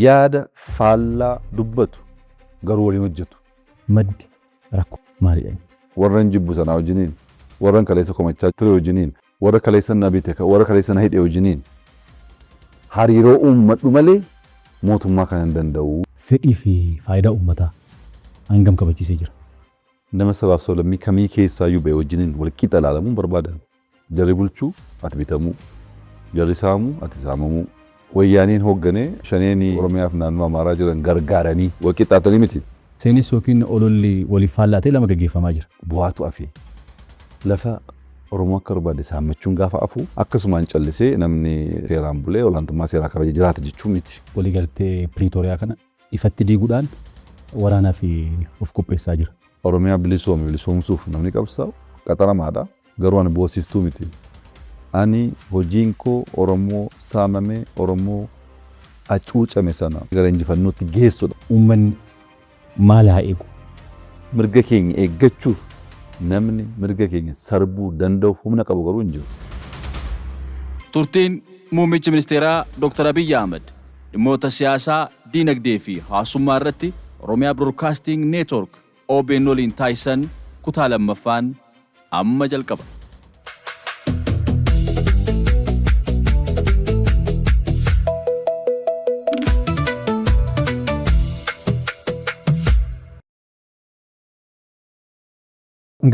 Yaada faallaa dubbatu garuu waliin hojjetu. Maddi rakkoo maalidha? Warran jibbu sanaa wajjiniin, warran kaleessa komachaa ture wajjiniin, warra kaleessa na bite, warra kaleessa na hidhe wajjiniin hariiroo uummadhu malee mootummaa kana hin danda'u. Fedhii fi faayidaa uummataa hangam kabachiisee jira? Nama sabaaf sablammii kamii keessaayyuu ba'e wajjiniin wal qixa ilaalamuun barbaadan. Jarri bulchuu, ati bitamuu. Jarri saamuu, ati saamamuu. Wayyaaneen hoogganee Shaneen Oromiyaaf naannoo Amaaraa jiran gargaaranii wal qixxaatanii miti. Seenessi yookiin ololli waliif faallaa ta'e lama gaggeeffamaa jira. Bu'aatu hafe. Lafa Oromoo akka barbaade saammachuun gaafa hafu akkasumaan callisee namni seeraan bulee olaantummaa seeraa kabajee jiraata jechuu miti. Waliigaltee Piriitooriyaa kana ifatti diiguudhaan waraanaaf of qopheessaa jira. Oromiyaa bilisoome bilisoomsuuf namni qabsaa'u qaxaramaadha. Garuu ani boossistuu miti. Ani hojiin koo Oromoo saamame, Oromoo hacuucame sana gara injifannootti geessudha. Uummanni maal haa eegu? Mirga keenya eeggachuuf namni mirga keenya sarbuu danda'u humna qabu garuu hin jiru. Turtiin Muummichi Ministeeraa Dr. Abiyyi Ahmad dhimmoota siyaasaa, diinagdee fi hawaasummaa irratti Oromiyaa Broadcasting Network OBN waliin taasisan kutaa lammaffaan amma jalqaba.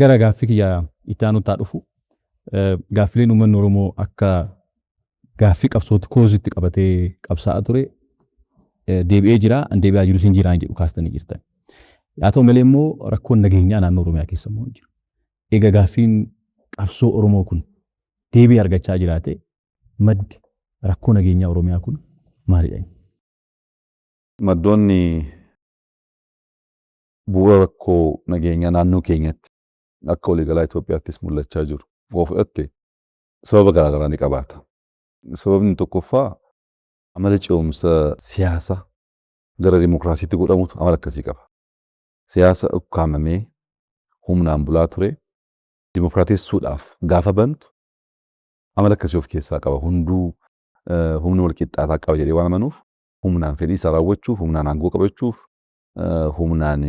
Gara gaaffii kiyya itti aanutti haa dhufu. Gaaffileen uummanni Oromoo akka gaaffii qabsootti koozitti qabatee qabsaa'aa ture deebi'ee jira, an deebi'aa jirus hin jiraan jedhu kaastanii jirtan. Haa ta'u malee immoo rakkoon nageenyaa naannoo Oromiyaa keessa immoo hin jiru. Egaa gaaffiin qabsoo Oromoo kun deebii argachaa jiraate maddi rakkoo nageenyaa Oromiyaa kun maalidha inni? Maddoonni bu'uura rakkoo nageenyaa naannoo keenyatti akka waliigalaa Itoophiyaattis mul'achaa jiru yoo fudhatte sababa garaagaraa ni qabaata. Sababni tokkoffaa amala ce'umsa siyaasaa gara dimokiraasiitti godhamutu amala akkasii qaba. Siyaasa ukkaamamee humnaan bulaa ture dimokiraatessuudhaaf gaafa bantu amala akkasii of keessaa qaba. Hunduu humna wal qixxaataa qaba jedhee waan amanuuf humnaan fedhii isaa raawwachuuf, humnaan aangoo qabachuuf, humnaan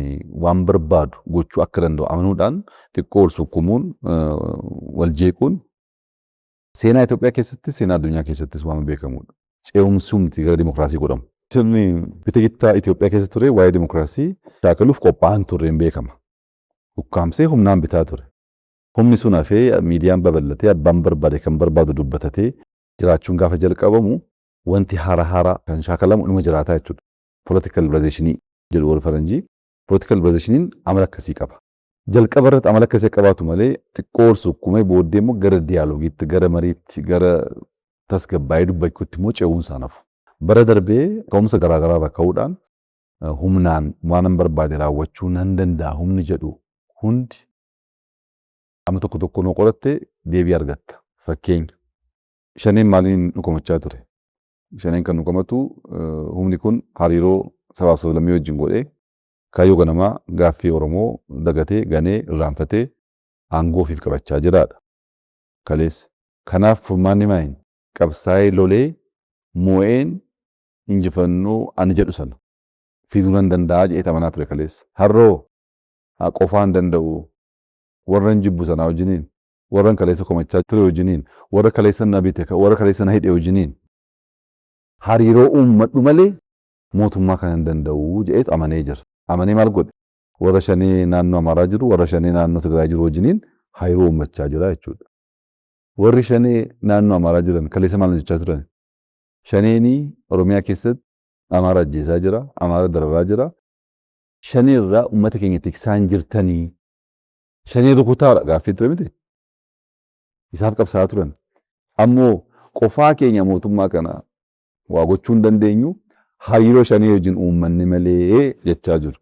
waan barbaadu gochuu akka danda'u amanuudhaan xiqqoo wal sukkumuun, wal jeequun seenaa Itoophiyaa keessattis seenaa addunyaa keessattis waan beekamudha. Ce'umsumti gara dimokiraasii godhamu. Sirni bita gittaa Itoophiyaa keessa ture waa'ee dimokiraasii shaakaluuf qophaa'an turre hin beekama. Ukkaamsee humnaan bitaa ture. Humni sun hafee miidiyaan babal'atee abbaan barbaade kan barbaadu dubbatatee jiraachuun gaafa jalqabamu wanti haara haara kan shaakalamu inuma jiraataa jechuudha. Political liberalization jedhu warri faranjii. Political liberalizationiin amala akkasii qaba. Jalqaba irratti amala akkasii qabaatu malee xiqqoo ol sukkumee booddee immoo gara diyaaloogiitti, gara mariitti, gara tasgabbaa'ee dubbachuutti immoo ce'uun isaan hafu. Bara darbee ka'umsa garaa garaa irraa ka'uudhaan humnaan waanan barbaade raawwachuu nan danda'a humni jedhu hundi amma tokko tokko noo qoratte deebii argatta. Fakkeenya Shaneen maaliin nu komachaa ture? Shaneen kan nu komatu humni kun hariiroo sabaaf sablammii wajjin godhee kaayyoo ganamaa gaaffii Oromoo dagatee ganee irraanfatee aangoo ofiif qabachaa jiraadha. Kaleessa. Kanaaf furmaanni maayin? Qabsaa'ee lolee moo'een injifannoo ani jedhu sana fiduu nan danda'a jedheet amanaa ture kaleessa. Har'oo qofaa hin danda'u warran jibbu sanaa wajjiniin, warran kaleessa komachaa ture wajjiniin, warra kaleessa na bite, warra kaleessa na hidhe wajjiniin hariiroo uummadhu malee mootummaa kana hin danda'u jedheet amanee jira. Amanee maal godhe? Warra Shanee naannoo Amaaraa jiru, warra Shanee naannoo Tigraay jiru wajjiniin hariiroo uummachaa jira jechuudha. Warri Shanee naannoo Amaaraa jiran kaleessa maal hojjechaa turan? Shaneenii Oromiyaa keessatti Amaara ajjeesaa jira, Amaara dararaa jira. Shanee irraa uummata keenya tiksaa hin jirtanii. Shanee rukutaadha gaaffii ture miti. Isaaf qabsaa'aa turan. Ammoo qofaa keenya mootummaa kana waa gochuu hin dandeenyu hariiroo Shanee wajjin uummanne malee jechaa jiru.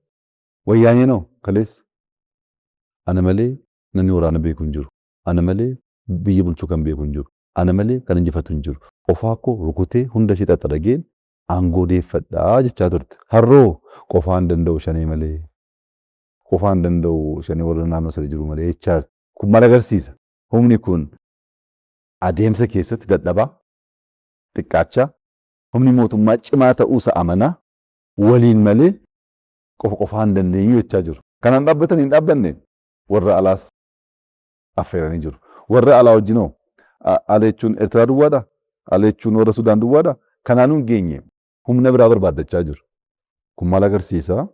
Wayyaaneen hoo kaleessa ana malee namni waraana beeku hin jiru. Ana malee biyya bulchuu kan beeku hin jiru. Ana malee kan injifatu hin jiru. Qofaa koo rukutee hunda ishee xaxxarageen aangoo deeffadha jechaa turte. Har'oo qofaa hin danda'u Shanee malee. Qofaa hin danda'u Shanee warra naannoo sana jiru malee jechaa jirti. Kun maal agarsiisa? Humni kun adeemsa keessatti dadhabaa, xiqqaachaa, humni mootummaa cimaa ta'uusa amanaa. Waliin malee qofa qofaa hin dandeenyu jechaa jiru. Kanaan dhaabbatan hin dhaabbanne, warra alaas affeeranii jiru. Warra alaa wajjinoo ala jechuun Eertiraa duwwaadha? Ala jechuun warra Sudaan duwwaadha? Kanaanuu hin geenye, humna biraa barbaaddachaa jiru. Kun maal agarsiisa?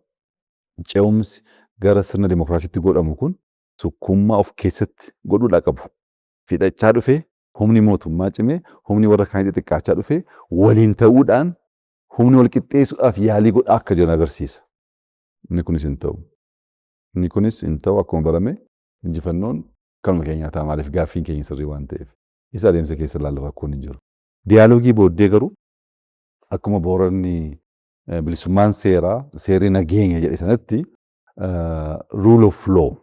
Ce'umsi gara sirna dimokiraasiitti godhamu kun sukkuummaa of keessatti godhuudha qabu. Fidhachaa dhufee, humni mootummaa cimee, humni warra kaanii xixiqqaachaa dhufee, waliin ta'uudhaan humni wal qixxeessuudhaaf yaalii godhaa akka jiran agarsiisa. Inni kunis hin ta'u. Inni kunis hin ta'u. Akkuma barame injifannoon kanuma keenyaa ta'a, maaliif gaaffiin keenya sirrii waan ta'eef. Isa adeemsa keessa ilaalla, rakkoon hin jiru. Diyaaloogii booddee garuu akkuma Booranni bilisummaan seeraa, seerri nageenya jedhe sanatti, rule of law,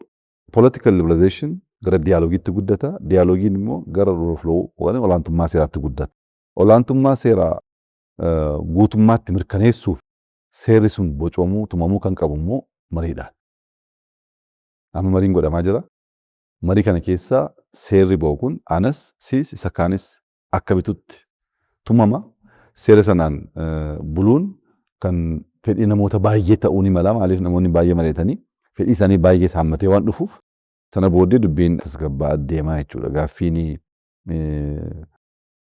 political liberalization gara diyaaloogiitti guddata. Diyaaloogiin immoo gara rule of law, olaantummaa seeraatti guddata. Olaantummaa seeraa guutummaatti mirkaneessuuf seerri sun bocamuu, tumamuu kan qabu immoo mariidhaan. Amma mariin godhamaa jira. Marii kana keessaa seerri ba'u kun anas, siis, isa kaanis akka bitutti tumama. Seera sanaan buluun kan fedhii namoota baay'ee ta'uu ni mala. Maaliif namoonni baay'ee mari'atanii fedhii isaanii baay'ee saammatee waan dhufuuf, sana booddee dubbiin tasgabbaa'aa deemaa jechuudha. Gaaffiin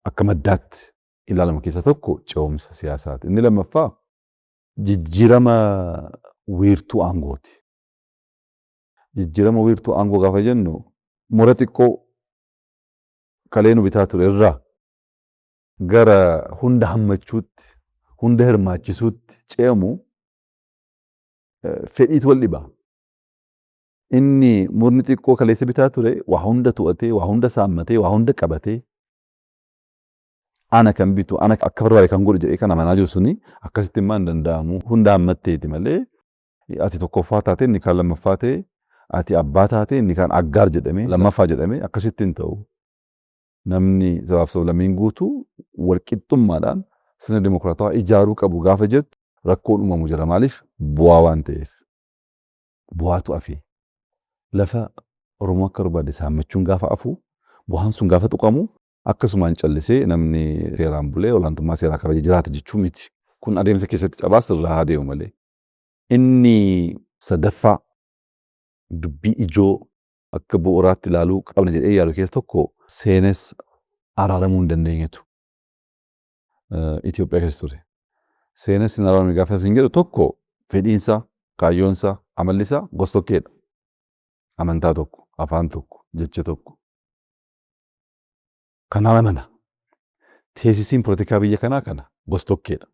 akka maddaatti ilaalamu keessaa tokko ce'umsa siyaasaati. Inni lammaffaa jijjiirama wiirtuu aangooti. Jijjiirama wiirtuu aangoo gaafa jennu, mura xiqqoo kalee nu bitaa ture irraa gara hunda hammachuutti, hunda hirmaachisuutti ce'amu fedhiitu wal dhiba. Inni murni xiqqoo kaleessa bitaa ture waa hunda to'atee, waa hunda saammatee, waa hunda qabatee, ana kan bitu, ana akka barbaade kan godhu jedhee kan amanaa jiru suni akkasitti immoo hin danda'amu. Hunda hammatteeti malee, ati tokkoffaa taate, inni kaan lammaffaa ta'e, ati abbaa taate, inni kaan aggaar jedhamee lammaffaa jedhamee akkasitti hin ta'u. Namni sabaaf sablammiin guutuu walqixxummaadhaan sirna dimokiraatawaa ijaaruu qabu gaafa jettu rakkoon uumamu jira. Maaliif? Bu'aa waan ta'eef. Bu'aatu hafe. Lafa Oromoo akka barbaade saammachuun gaafa hafu, bu'aan sun gaafa tuqamu, akkasumaan callisee namni seeraan bulee olaantummaa seeraa kabaje jiraata jechuu miti. Kun adeemsa keessatti cabaa sirraa haa deemu malee. Inni sadaffaa dubbii ijoo akka bu'uuraatti ilaaluu qabna jedhee yaadu keessa tokko, seenes araaramuu hin dandeenyetu Itoophiyaa keessa ture. Seenes hin araaramne gaafa isin jedhu, tokko fedhiinsaa, kaayyoonsaa, amallisaa gosa tokkeedha. Amantaa tokko, afaan tokko, jecha tokko. Kanaan amana. Thesisiin poolitikaa biyya kanaa kana gosa tokkeedha.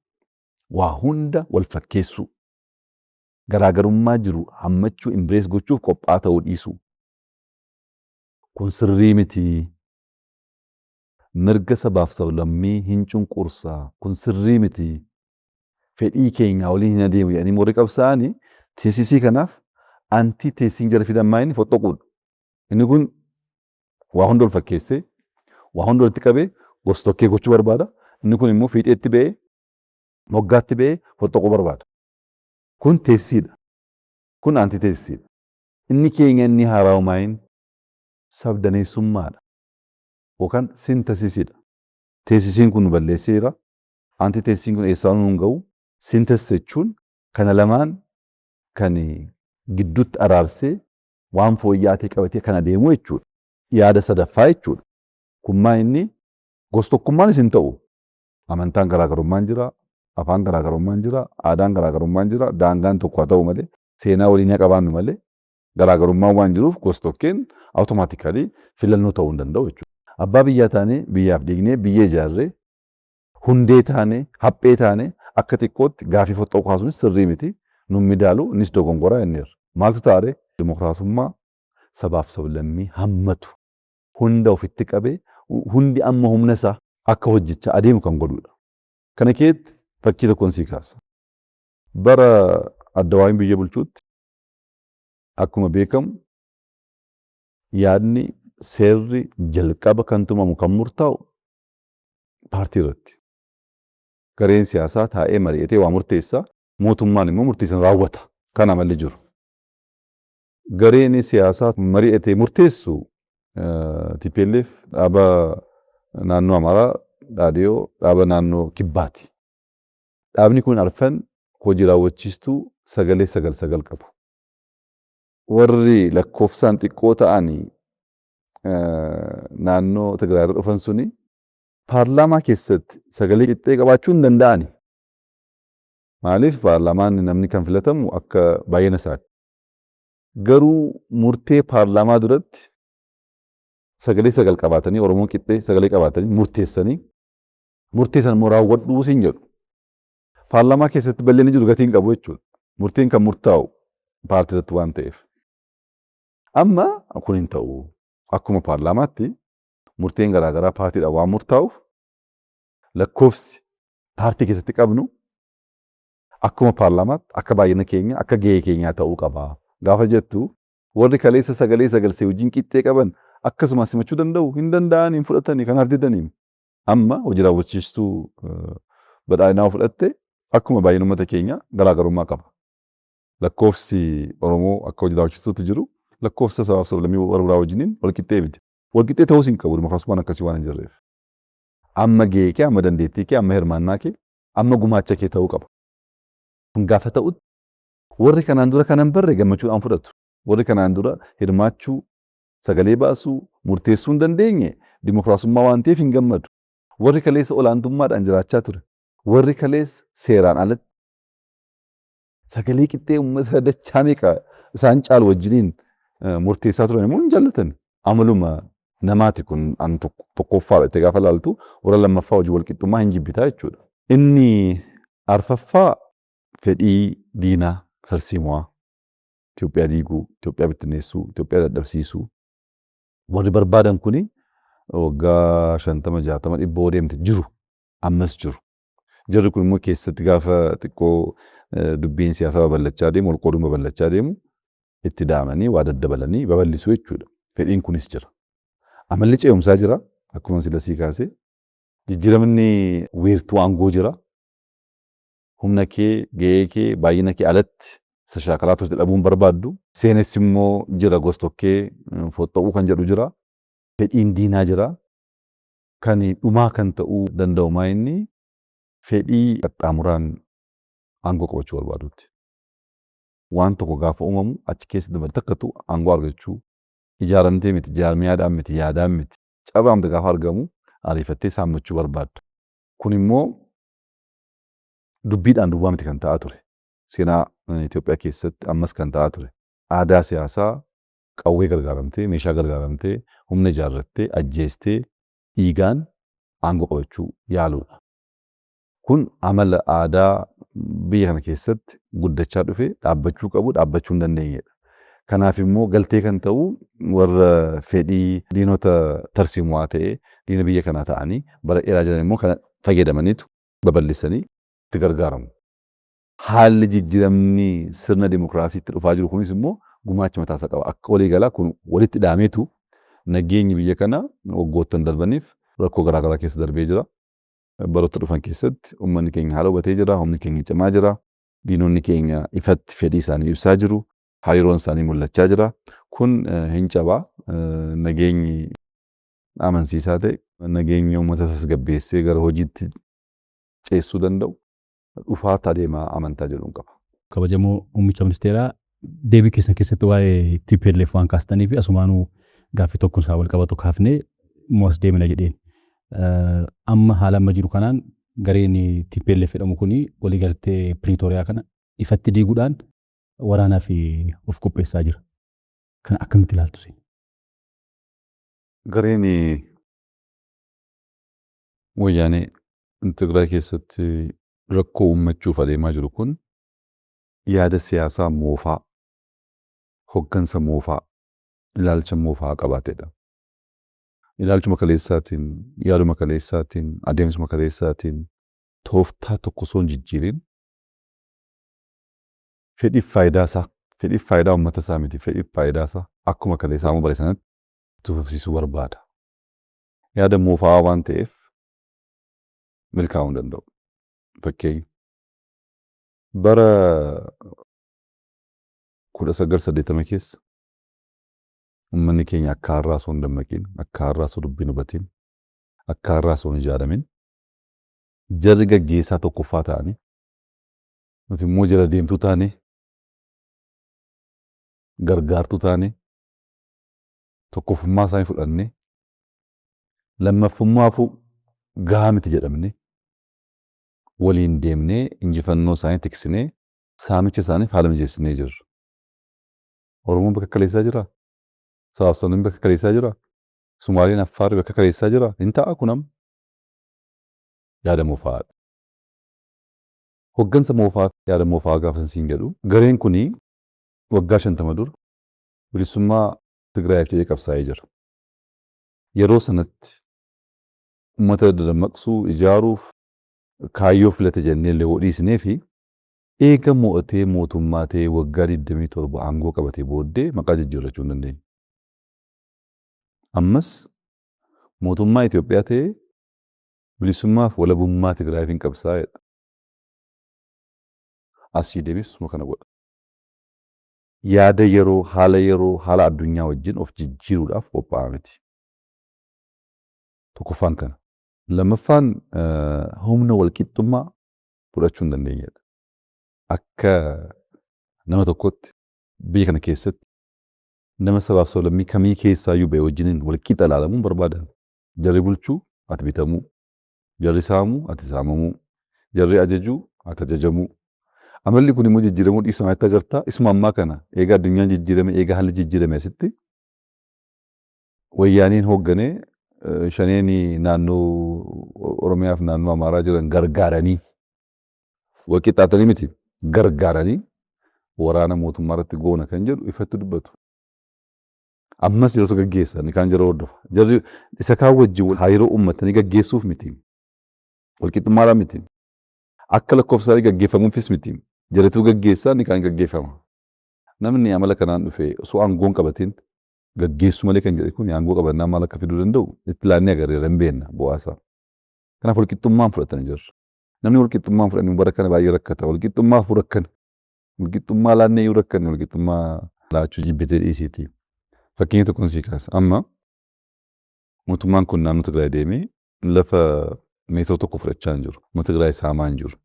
Waa hunda wal fakkeessuu. Garaagarummaa jiru hammachuu, embrace gochuuf qophaa'aa ta'uu dhiisuu. Kun sirrii miti. Mirga sabaaf sablammii hin cunqursaa. Kun sirrii miti. Fedhii keenyaa waliin hin adeemu jedhanii warri qabsaa'anii thesisii kanaaf anti thesisiin jara fidan maa inni foxxoquudha. Inni kun waa hunda wal fakkeessee, waa hunda walitti qabee gosa tokkee gochuu barbaada. Inni kun immoo fiixeetti ba'ee, moggaatti ba'ee foxxoquu barbaada. Kun thesisiidha. Kun anti thesisiidha. Inni keenya inni haarawumaayin sabdaneessummaadha. Yookaan synthesisiidha. Thesisiin kun nu balleesseera. Anti thesisiin kun eessaan nu hin ga'u. Synthesis jechuun kana lamaan kan gidduutti araarsee waan fooyya'aa ta'e qabatee kan adeemu jechuudha. Yaada sadaffaa jechuudha. Kun maa inni gosa tokkummaanis hin ta'u. Amantaan garaagarummaan jira, afaan garaagarummaan jira, aadaan garaagarummaan jira, daangaan tokko haa ta'u malee, seenaa waliin haa qabaannu malee, garaagarummaan waan jiruuf gosa tokkeen automatically filannoo ta'uu hin danda'u jechuudha. Abbaa biyyaa taanee, biyyaaf dhiignee, biyya ijaarree, hundee taanee, haphee taanee, akka xiqqootti gaafii foxxoo kaasuunis sirrii miti. Nun midaalu, innis dogongoraa jenneerra. Maaltu ta'a? Dimokiraasummaa sabaaf sablammii hammatu, hunda ofitti qabee, hundi amma humna isaa akka hojjechaa adeemu kan godhudha. Kana keessatti fakkii tokkoon sii kaasa. Bara Addawaawiin biyya bulchuutti akkuma beekamu yaadni seerri jalqaba kan tumamu, kan murtaa'u paartii irratti. Gareen siyaasaa taa'ee mari'atee waa murteessa, mootummaan immoo murtii sana raawwata. Kana malli jiru. Gareen siyaasaa mari'atee murteessu TPLF, dhaaba naannoo Amaaraa, Dhaadiyoo, dhaaba naannoo Kibbaati. Dhaabni kun arfan hojii raawwachiistuu sagalee sagal sagal qabu. Warri lakkoofsaan xiqqoo ta'anii naannoo Tigraay irra dhufan suni paarlaamaa keessatti sagalee qixxee qabaachuu hin danda'ani. Maaliif paarlaamaan namni kan filatamu akka baay'ina isaati. Garuu murtee paarlaamaa duratti sagalee sagal qabaatanii Oromoon qixxee sagalee qabaatanii murteessanii murtee sana immoo raawwadhuu siin jedhu. Paarlaamaa keessatti bal'inni jiru gatii hin qabu jechuudha. Murteen kan murtaa'u paartii irratti waan ta'eef. Amma kun hin ta'u. Akkuma paarlaamaatti murteen garaagaraa paartiidhaan waan murtaa'uuf lakkoofsi paartii keessatti qabnu akkuma paarlaamaatti akka baay'ina keenya akka gahee keenyaa ta'uu qaba. Gaafa jettu warri kaleessa sagalee sagalsee wajjin qixxee qaban akkasumas simachuu danda'u hin danda'an hin fudhatanii kanaaf didanii. Amma hojii raawwachiistuu badhaadhinaa fudhatte akkuma baay'ina uummata keenyaa garaagarummaa qaba. Lakkoofsi Oromoo akka hojii raawwachiistuutti jiru lakkoofsa sabaaf sablammii warra biraa wajjiniin wal qixxee miti. Wal qixxee ta'uus hin qabu dimokiraasummaan akkasii waan hin jirreef. Amma gahee kee, amma dandeettii kee, amma hirmaannaa kee, amma gumaacha kee ta'uu qaba. Kun gaafa ta'utti warri kanaan dura kana hin barre gammachuudhaan fudhatu. Warri kanaan dura hirmaachuu, sagalee baasuu, murteessuu hin dandeenye dimokiraasummaa waan ta'eef hin gammadu. Warri kaleessa olaantummaadhaan jiraachaa ture. Warri kaleessa seeraan alatti sagalee qixxee uummata dachaa meeqa isaan caalu wajjiniin murteessaa turan immoo hin jaallatan. Amaluma namaati kun an tokkoffaadha itti gaafa laaltu warra lammaffaa hojii walqixxummaa hin jibbitaa jechuudha. Inni arfaffaa fedhii diinaa tarsiimoo Itoophiyaa diiguu, Itoophiyaa bittinneessuu, Itoophiyaa dadhabsiisuu warri barbaadan kuni waggaa 50, 60, 100 deemte jiru ammas jiru. Jarri kun immoo keessatti gaafa xiqqoo dubbiin siyaasaa babal'achaa deemu, wal qooduun babal'achaa deemu itti daamanii waa daddabalanii babal'isuu jechuudha. Fedhiin kunis jira. Amalli ce'umsaa jira akkuma sila sii kaasee. Jijjiiramni wiirtuu aangoo jira. Humna kee, gahee kee, baay'ina kee alatti isa shaakalaa turte dhabuun barbaaddu. Seenessi immoo jira gostokkee foxxoquu kan jedhu jira. Fedhiin diinaa jira. Kan dhumaa kan ta'uu danda'u maa inni fedhii qaxxaamuraan aangoo qabachuu barbaadutti. Waan tokko gaafa uumamu achi keessa dabale takkatu aangoo argachuu ijaaramtee miti, jaarmiyaadhaan miti, yaadaan miti. Carraamte gaafa argamu ariifattee saammachuu barbaadda. Kun immoo dubbiidhaan duwwaa miti kan ta'aa ture. Seenaa Itoophiyaa keessatti ammas kan ta'aa ture. Aadaa siyaasaa qawwee gargaaramtee, meeshaa gargaaramtee, humna ijaarrattee, ajjeestee, dhiigaan aangoo qabachuu yaaluudha. Kun amala aadaa biyya kana keessatti guddachaa dhufe dhaabbachuu qabu dhaabbachuu hin dandeenyedha. Kanaaf immoo galtee kan ta'u warra fedhii diinota tarsiimuwaa ta'e diina biyya kanaa ta'anii bara dheeraa jiran immoo kana fayyadamaniitu babal'isanii itti gargaaramu. Haalli jijjiiramni sirna dimokiraasiitti dhufaa jiru kunis immoo gumaacha mataasaa qaba. Akka waliigalaa kun walitti hidhaameetu nageenyi biyya kanaa waggoottan darbaniif rakkoo garaagaraa keessa darbee jira. Baroota dhufan keessatti uummanni keenya haala hubatee jira, humni keenya cimaa jira, diinonni keenya ifatti fedhii isaanii ibsaa jiru, hariiroon isaanii mul'achaa jira. Kun hin cabaa nageenyi amansiisaa ta'e nageenya uummata tasgabbeessee gara hojiitti ceessuu danda'u dhufaatti adeemaa amantaa jedhuun qaba. Kabajamoo Muummicha Ministeeraa, deebii keessan keessatti waa'ee TPLF waan kaastanii fi asumaanuu gaaffii tokko isaa wal qabatu kaafnee immoo as deemina jedheen. Amma haala amma jiru kanaan gareen TPLF jedhamu kuni waliigaltee Piriitooriyaa kana ifatti diiguudhaan waraanaaf of qopheessaa jira. Kana akkamitti ilaaltu isin? Gareen Wayyaanee Tigraay keessatti rakkoo uummachuuf adeemaa jiru kun yaada siyaasaa moofaa, hoggansa moofaa, ilaalcha moofaa qabaatedha. Ilaalchuma kaleessaatiin, yaaduma kaleessaatiin, adeemsuma kaleessaatiin tooftaa tokko osoo hin jijjiirin fedhiif faayidaa isaa, fedhiif faayidaa uummata isaa miti, fedhiif faayidaa isaa akkuma kaleessaa amma bare sanatti itti fufsiisuu barbaada. Yaada moofaa waan ta'eef milkaa'uu hin danda'u. Fakkeenya bara 1980 keessa uummanni keenya akka har'aa osoo hin dammaqiin, akka har'aa osoo dubbiin hubatiin, akka har'aa osoo hin ijaaramin jarri gaggeessaa tokkoffaa ta'anii Nuti immoo jala deemtuu taane, gargaartuu taane, tokkoffummaa isaanii fudhannee, lammaffummaafuu gahaa miti jedhamne, waliin deemnee injifannoo isaanii tiksinee saamicha isaaniif haala mijeessinee jirra. Oromoon bakka kaleessaa jiraa? Sabaaf sablammiin bakka kaleessaa jiraa? Sumaaleen Affaarri bakka kaleessaa jiraa? Hin ta'a kun amma. Yaada moofaadha. Hoggansa moofaa, yaada moofaa gaafa siin jedhu, gareen kuni waggaa 50 dura bilisummaa Tigraayiif jedhee qabsaa'ee jira. Yeroo sanatti uummata dadammaqsuu, ijaaruuf kaayyoo filate jennee illee yoo dhiisnee fi eega mo'atee mootummaa ta'ee waggaa 27 aangoo qabatee booddee maqaa jijjiirrachuu hin dandeenye. Ammas mootummaa Itoophiyaa ta'ee bilisummaaf walabummaa Tigraayiif hin qabsaa'edha. Asii deebiis suma kana godha. Yaada yeroo, haala yeroo, haala addunyaa wajjin of jijjiiruudhaaf qophaa'aa miti. Tokkoffaan kana. Lammaffaan, humna walqixxummaa fudhachuu hin dandeenyedha. Akka nama tokkotti biyya kana keessatti nama sabaaf sablammii kamii keessaayyuu ba'e wajjiniin walqixa ilaalamuun barbaadan. Jarri bulchuu, ati bitamuu. Jarri saamuu, ati saamamuu. Jarri ajajuu, ati ajajamuu. Amalli kun immoo jijjiiramuu dhiisuu maalitti agartaa? Isuma ammaa kana eega addunyaan jijjiirame, eega haalli jijjiirame asitti Wayyaaneen hoogganee shaneen naannoo Oromiyaa fi naannoo Amaaraa jiran gargaaranii, walqixxaatanii miti, gargaaranii waraana mootummaa irratti goona kan jedhu ifatti dubbatu. Ammas yeroo gaggeessa inni kaan jara hordofa. Jarri isa kaan wajjin hariiroo uummatanii gaggeessuuf miti. Walqixxummaadhaan miti. Akka lakkoofsa isaanii gaggeeffamuufis miti. Jarituu gaggeessaa, inni kaan gaggeeffama. Namni amala kanaan dhufe osoo aangoon qabatin gaggeessuu malee kan jedhe kun aangoo qabannaa maal akka fiduu danda'u itti ilaannee agarreera, hin beekna bu'aasaa. Kanaaf walqixxummaan fudhatanii jirra. Namni walqixxummaan fudhanii bara kana baay'ee rakkata. Walqixxummaaf rakkana. Walqixxummaa laannee iyyuu rakkanne, walqixxummaa laachuu jibbitee dhiisiiti. Fakkeenya tokkoon sii kaasa. Amma mootummaan kun naannoo Tigraay deemee lafa meetira tokko fudhachaa hin jiru. Uummata Tigraay saamaa hin jiru.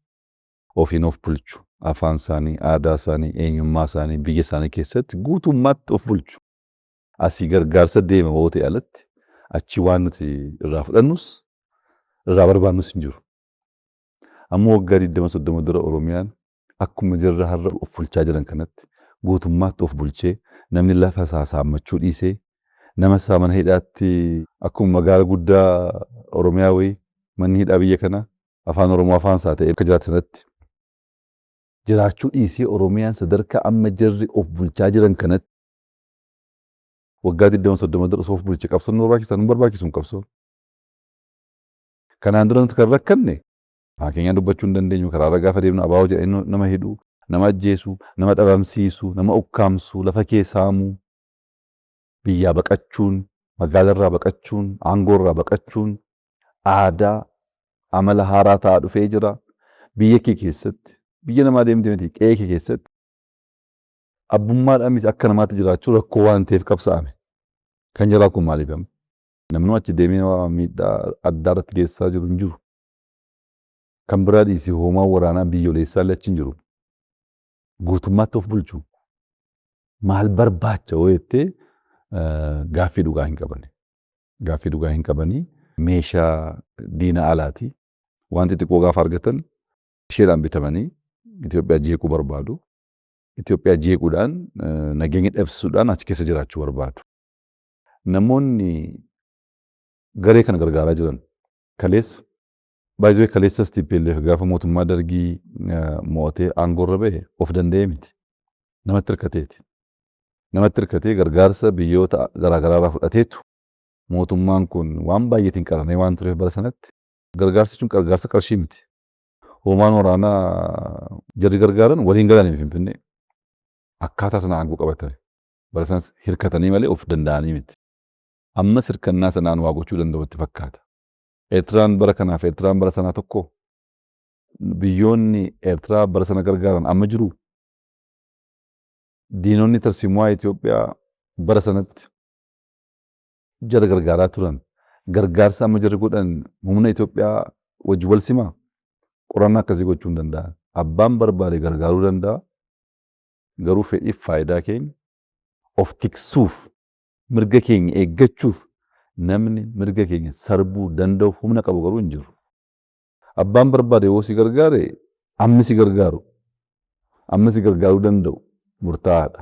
Ofiin of bulchu. Afaan isaanii, aadaa isaanii, eenyummaa isaanii biyya isaanii keessatti guutummaatti of bulchu. Asii gargaarsa deema yoo ta'e alatti achi waan nuti irraa fudhannus irraa barbaannus hin jiru. Ammoo waggaa 20, 30 dura Oromiyaan akkuma jirra har'a of bulchaa jiran kanatti guutummaatti of bulchee, namni lafa isaa saammachuu dhiisee, nama isaa mana hidhaatti, akkuma magaala guddaa Oromiyaa wayii manni hidhaa biyya kanaa afaan Oromoo afaan isaa ta'ee akka jiraatu sanatti jiraachuu dhiisee, Oromiyaan sadarkaa amma jarri of bulchaa jiran kanatti waggaa 20, 30 dura osoo of bulche qabsoon nu barbaachisaa? Nu barbaachisu hin qabsoon. Kanaan dura nuti kan rakkanne afaan keenyaan dubbachuu hin dandeenyu. Karaarra gaafa deemnu abaa'oo jedhanii nama hidhu, nama ajjeesu, nama dhabamsiisu, nama ukkaamsu, lafa kee saamuu, biyyaa baqachuun, magaalarraa baqachuun, aangoorraa baqachuun aadaa amala haaraa ta'aa dhufee jira. Biyya kee keessatti, biyya namaa deemte miti, qe'ee kee keessatti abbummaadhaan miti akka namaatti jiraachuu rakkoo waan ta'eef qabsaa'ame. Kan jaraa kun maaliif amma? Namni achi deemee miidhaa addaa irratti geessisaa jiru hin jiru. Kan biraa dhiisii hoomaa waraanaa biyyoolessaa illee achi hin jiru. Guutummaatti of bulchu. Maal barbaacha yoo jettee, gaaffii dhugaa hin qabani. Gaaffii dhugaa hin qabanii, meeshaa diina alaati. Waan xixiqqoo gaafa argatan isheedhaan bitamanii Itoophiyaa jeequu barbaadu. Itoophiyaa jeequudhaan, nageenya dhabsisuudhaan achi keessa jiraachuu barbaadu. Namoonni garee kana gargaaraa jiran kaleessa, baay'ee kaleessas TPLF gaafa mootummaa Dargii mo'atee aangoorra bahe of danda'ee miti. Namatti hirkateeti. Namatti hirkatee gargaarsa biyyoota garaagaraa irraa fudhateetu, mootummaan kun waan baay'eetiin qaramee waan tureef bara sanatti gargaarsi sun gargaarsa qarshii miti. Hoomaan waraanaa jarri gargaaran waliin galanii Finfinnee akkaataa sana aangoo qabatan. Bara sanas hirkatanii malee of danda'anii miti. Ammas hirkannaa sanaan waa gochuu danda'u itti fakkaata. Eertiraan bara kanaaf Eertiraan bara sanaa tokko? Biyyoonni Eertiraa bara sana gargaaran amma jiru? Diinonni tarsiimuwaa Itoophiyaa bara sanatti jara gargaaraa turan, gargaarsa amma jarri godhan humna Itoophiyaa wajji wal simaa? Qorannaa akkasii gochuu hin danda'an. Abbaan barbaade gargaaruu danda'a. Garuu fedhiif faayidaa keenya of tiksuuf, mirga keenya eeggachuuf namni mirga keenya sarbuu danda'u humna qabu garuu hin jiru. Abbaan barbaade yoo si gargaare ammi si gargaaru, amma si gargaaruu danda'u murtaa'aadha.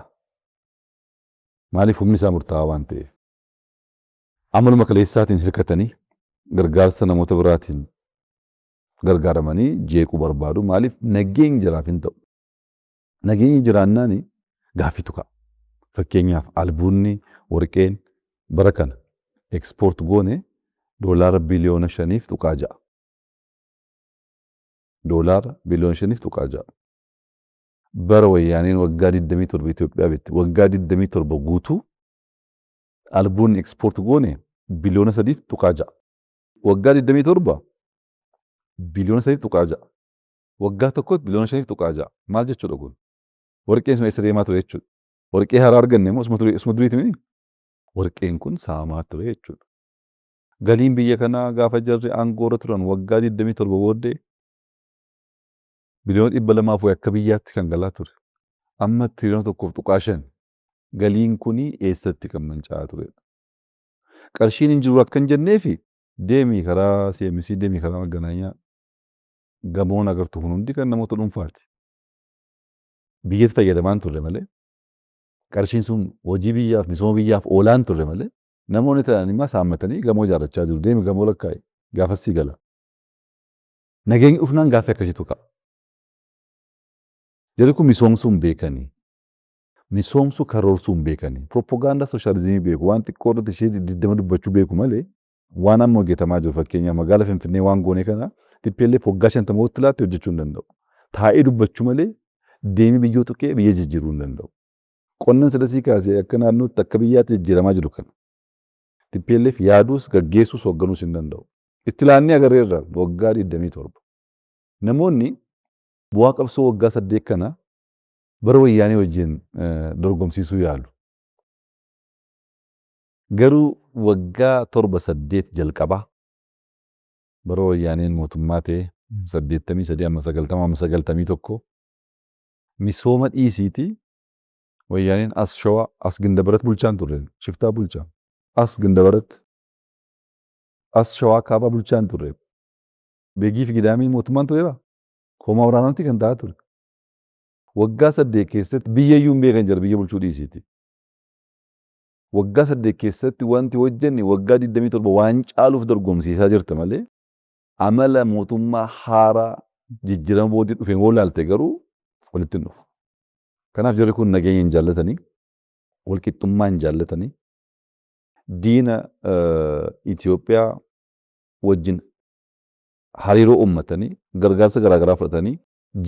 Maaliif? Humni isaa murtaa'aa waan ta'eef. Amaluma kaleessaatiin hirkatanii gargaarsa namoota biraatiin gargaaramanii jeequu barbaadu. Maaliif? Nageenyi jiraaf hin ta'u. Nageenyi jiraannaan gaaffiitu ka'a. Fakkeenyaaf, albuunni warqeen bara kana export goone $5.6 biliyoona. $5.6 biliyoona. Bara Wayyaaneen waggaa 27 Itoophiyaa bitte, waggaa 27 guutuu albuunni export goone 3.6 biliyoona. Waggaa 27 3.6 biliyoona. Waggaa tokkotti 5.6 biliyoona. Maal jechuudha kun? Warqeen sun eessa deemaa ture jechuudha? Warqee haaraa arganne immoo isuma duriiti miti? Warqeen kun saamaa ture jechuudha. Galiin biyya kanaa gaafa jarri aangoorra turan waggaa 27 booddee 200 biliyoona akka biyyaatti kan galaa ture. Amma 1.5 tiriyoona. Galiin kuni eessatti kan manca'aa turedha? Qarshiin hin jiru akka hin jenneefi deemii karaa CMC, deemii karaa Maganaanyaa, gamoon agartu kun hundi kan namoota dhuunfaati. Biyyatti fayyadamaa hin turre malee, qarshiin sun hojii biyyaaf, misooma biyyaaf oolaa hin turre malee, namoonni ta'an immoo saammatanii gamoo ijaarrachaa jiru. Deemi gamoo lakkaa'e gaafas sii gala. Nageenyi dhufnaan gaaffii akkasiitu ka'a. Jarri kun misoomsuu hin beekanii. Misoomsuu karoorsuu hin beekanii. Propagaandaa sooshaalizimii beeku. Waan xiqqoo irratti ishee 20 dubbachuu beeku malee, waan amma hojjetamaa jiru, fakkeenyaaf magaala Finfinnee waan goone kana, TPLF waggaa 50 walitti laatte hojjechuu hin danda'u. Taa'ee dubbachuu malee deemee biyyoo tuqee biyya jijjiiruu hin danda'u. Qonnan sadasii kaasee akka naannootti, akka biyyaatti jijjiiramaa jiru kana TPLF yaaduus, gaggeessuus, hoogganuus hin danda'u. Itti laannee agarreerra waggaa 27. Namoonni bu'aa qabsoo waggaa 8 kana bara Wayyaanee wajjin dorgomsiisuu yaalu. Garuu waggaa 7 8 jalqabaa bara Wayyaaneen mootummaa ta'e, 83 amma 90 amma 91, misooma dhiisiitii Wayyaaneen as Shawaa, as Gindabarat bulchaan turre, shiftaa bulchaa. As Gindabarat, as Shawaa Kaabaa bulchaan turre. Beegii fi Gidaamii mootummaan tureera. Koomaa waraanaatti kan ta'aa ture. Waggaa 8 keessatti biyya iyyuu hin beekan jira, biyya bulchuu dhiisiiti. Waggaa 8 keessatti wanti hojjenne waggaa 27 waan caaluuf dorgomsiisaa jirta malee, amala mootummaa haaraa jijjiirama booddee dhufeen woo laalte garuu walitti hin dhufu. Kanaaf jarri kun nageenya hin jaallatanii, walqixxummaa hin jaallatanii, diina Itoophiyaa wajjin hariiroo uummatanii, gargaarsa garaagaraa fudhatanii,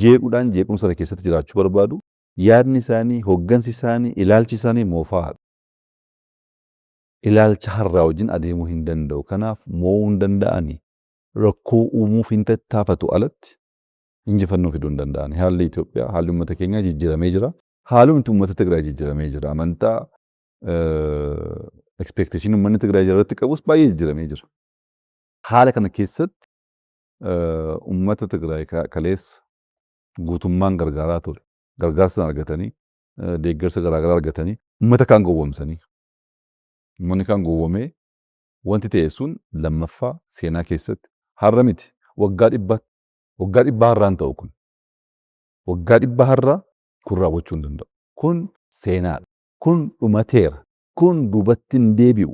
jeequudhaan jeequmsa sana keessatti jiraachuu barbaadu. Yaadni isaanii, hoggansi isaanii, ilaalchi isaanii moofaadha. Ilaalcha har'aa wajjin adeemuu hin danda'u. Kanaaf mo'uu hin danda'ani. Rakkoo uumuuf hin tattaafatu alatti injifannoo fiduu hin danda'ani. Haalli Itoophiyaa, haalli uummata keenyaa jijjiiramee jira. Haalumti uummata Tigraay jijjiiramee jira. Amantaa, expectation uummanni Tigraay irratti qabus baay'ee jijjiiramee jira. Haala kana keessatti uummata Tigraay kaleessa guutummaan gargaaraa ture. Gargaarsa sana argatanii, deeggarsa garaagaraa argatanii, uummata kaan gowwoomsanii. Uummanni kaan gowwoomee wanti ta'e sun lammaffaa seenaa keessatti har'a miti, waggaa 100, waggaa 100 har'aan ta'u kun. Waggaa 100 har'aa kun raawwachuu hin danda'u. Kun seenaadha. Kun dhumateera. Kun duubatti hin deebi'u.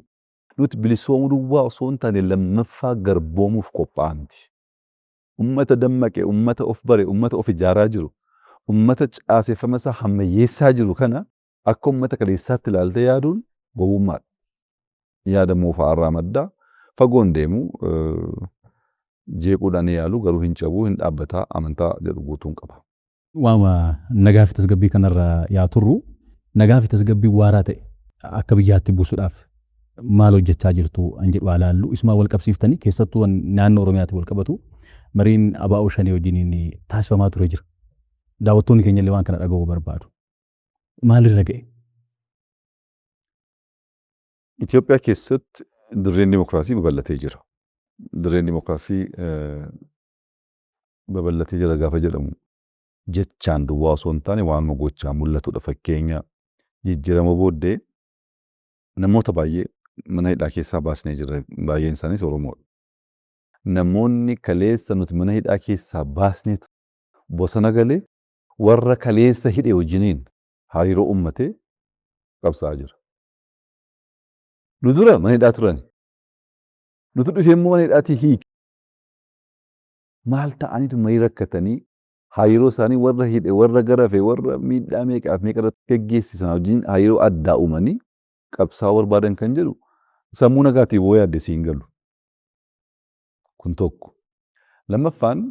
Nuti bilisoomuu duwwaa osoo hin taane lammaffaa garboomuuf qophaa'aa miti. Ummata dammaqe, ummata of bare, ummata of ijaaraa jiru, ummata caaseffama isaa hammayyeessaa jiru kana akka ummata kaleessaatti ilaaltee yaaduun gowwummaadha. Yaada moofaa irraa maddaa fagoon deemu jeequudhaan yaalu garuu hin cabuu, hin dhaabbataa amantaa jedhu guutuun qaba. Waama nagaa fi tasgabbii kanarra yaa turru, nagaa fi tasgabbii waaraa ta'e akka biyyaatti buusuudhaaf maal hojjechaa jirtu an jedhu haa laallu. Isumaan wal qabsiiftanii, keessattuu naannoo Oromiyaatti wal qabatu, mariin ABO Shanee wajjiniin taasifamaa ture jira. Daawwattoonni keenya illee waan kana dhaga'uu barbaadu. Maalirra ga'e? Itoophiyaa keessatti dirreen dimokiraasii babal'atee jira. Dirreen dimokiraasii babal'atee jira gaafa jedhamu Jechaan duwwaa osoo hin taane waanuma gochaan mul'atudha. Fakkeenya, jijjiirama booddee namoota baay'ee mana hidhaa keessaa baasnee jirra. Baay'een isaaniis Oromoodha. Namoonni kaleessa nuti mana hidhaa keessaa baasneetu bosona galee warra kaleessa hidhe wajjiniin hariiroo uummatee qabsaa'aa jira. Nu dura mana hidhaa turan. Nuti dhufee immoo mana hidhaatii hiike. Maal ta'aniitu marii rakkatanii hariiroo isaanii warra hidhe, warra garafe, warra miidhaa meeqaaf meeqa irratti geggeessisan wajjin hariiroo addaa uumanii qabsaa'uu barbaadan kan jedhu sammuu nagaatiin woo yaadde siin galu. Kun tokko. Lammaffaan,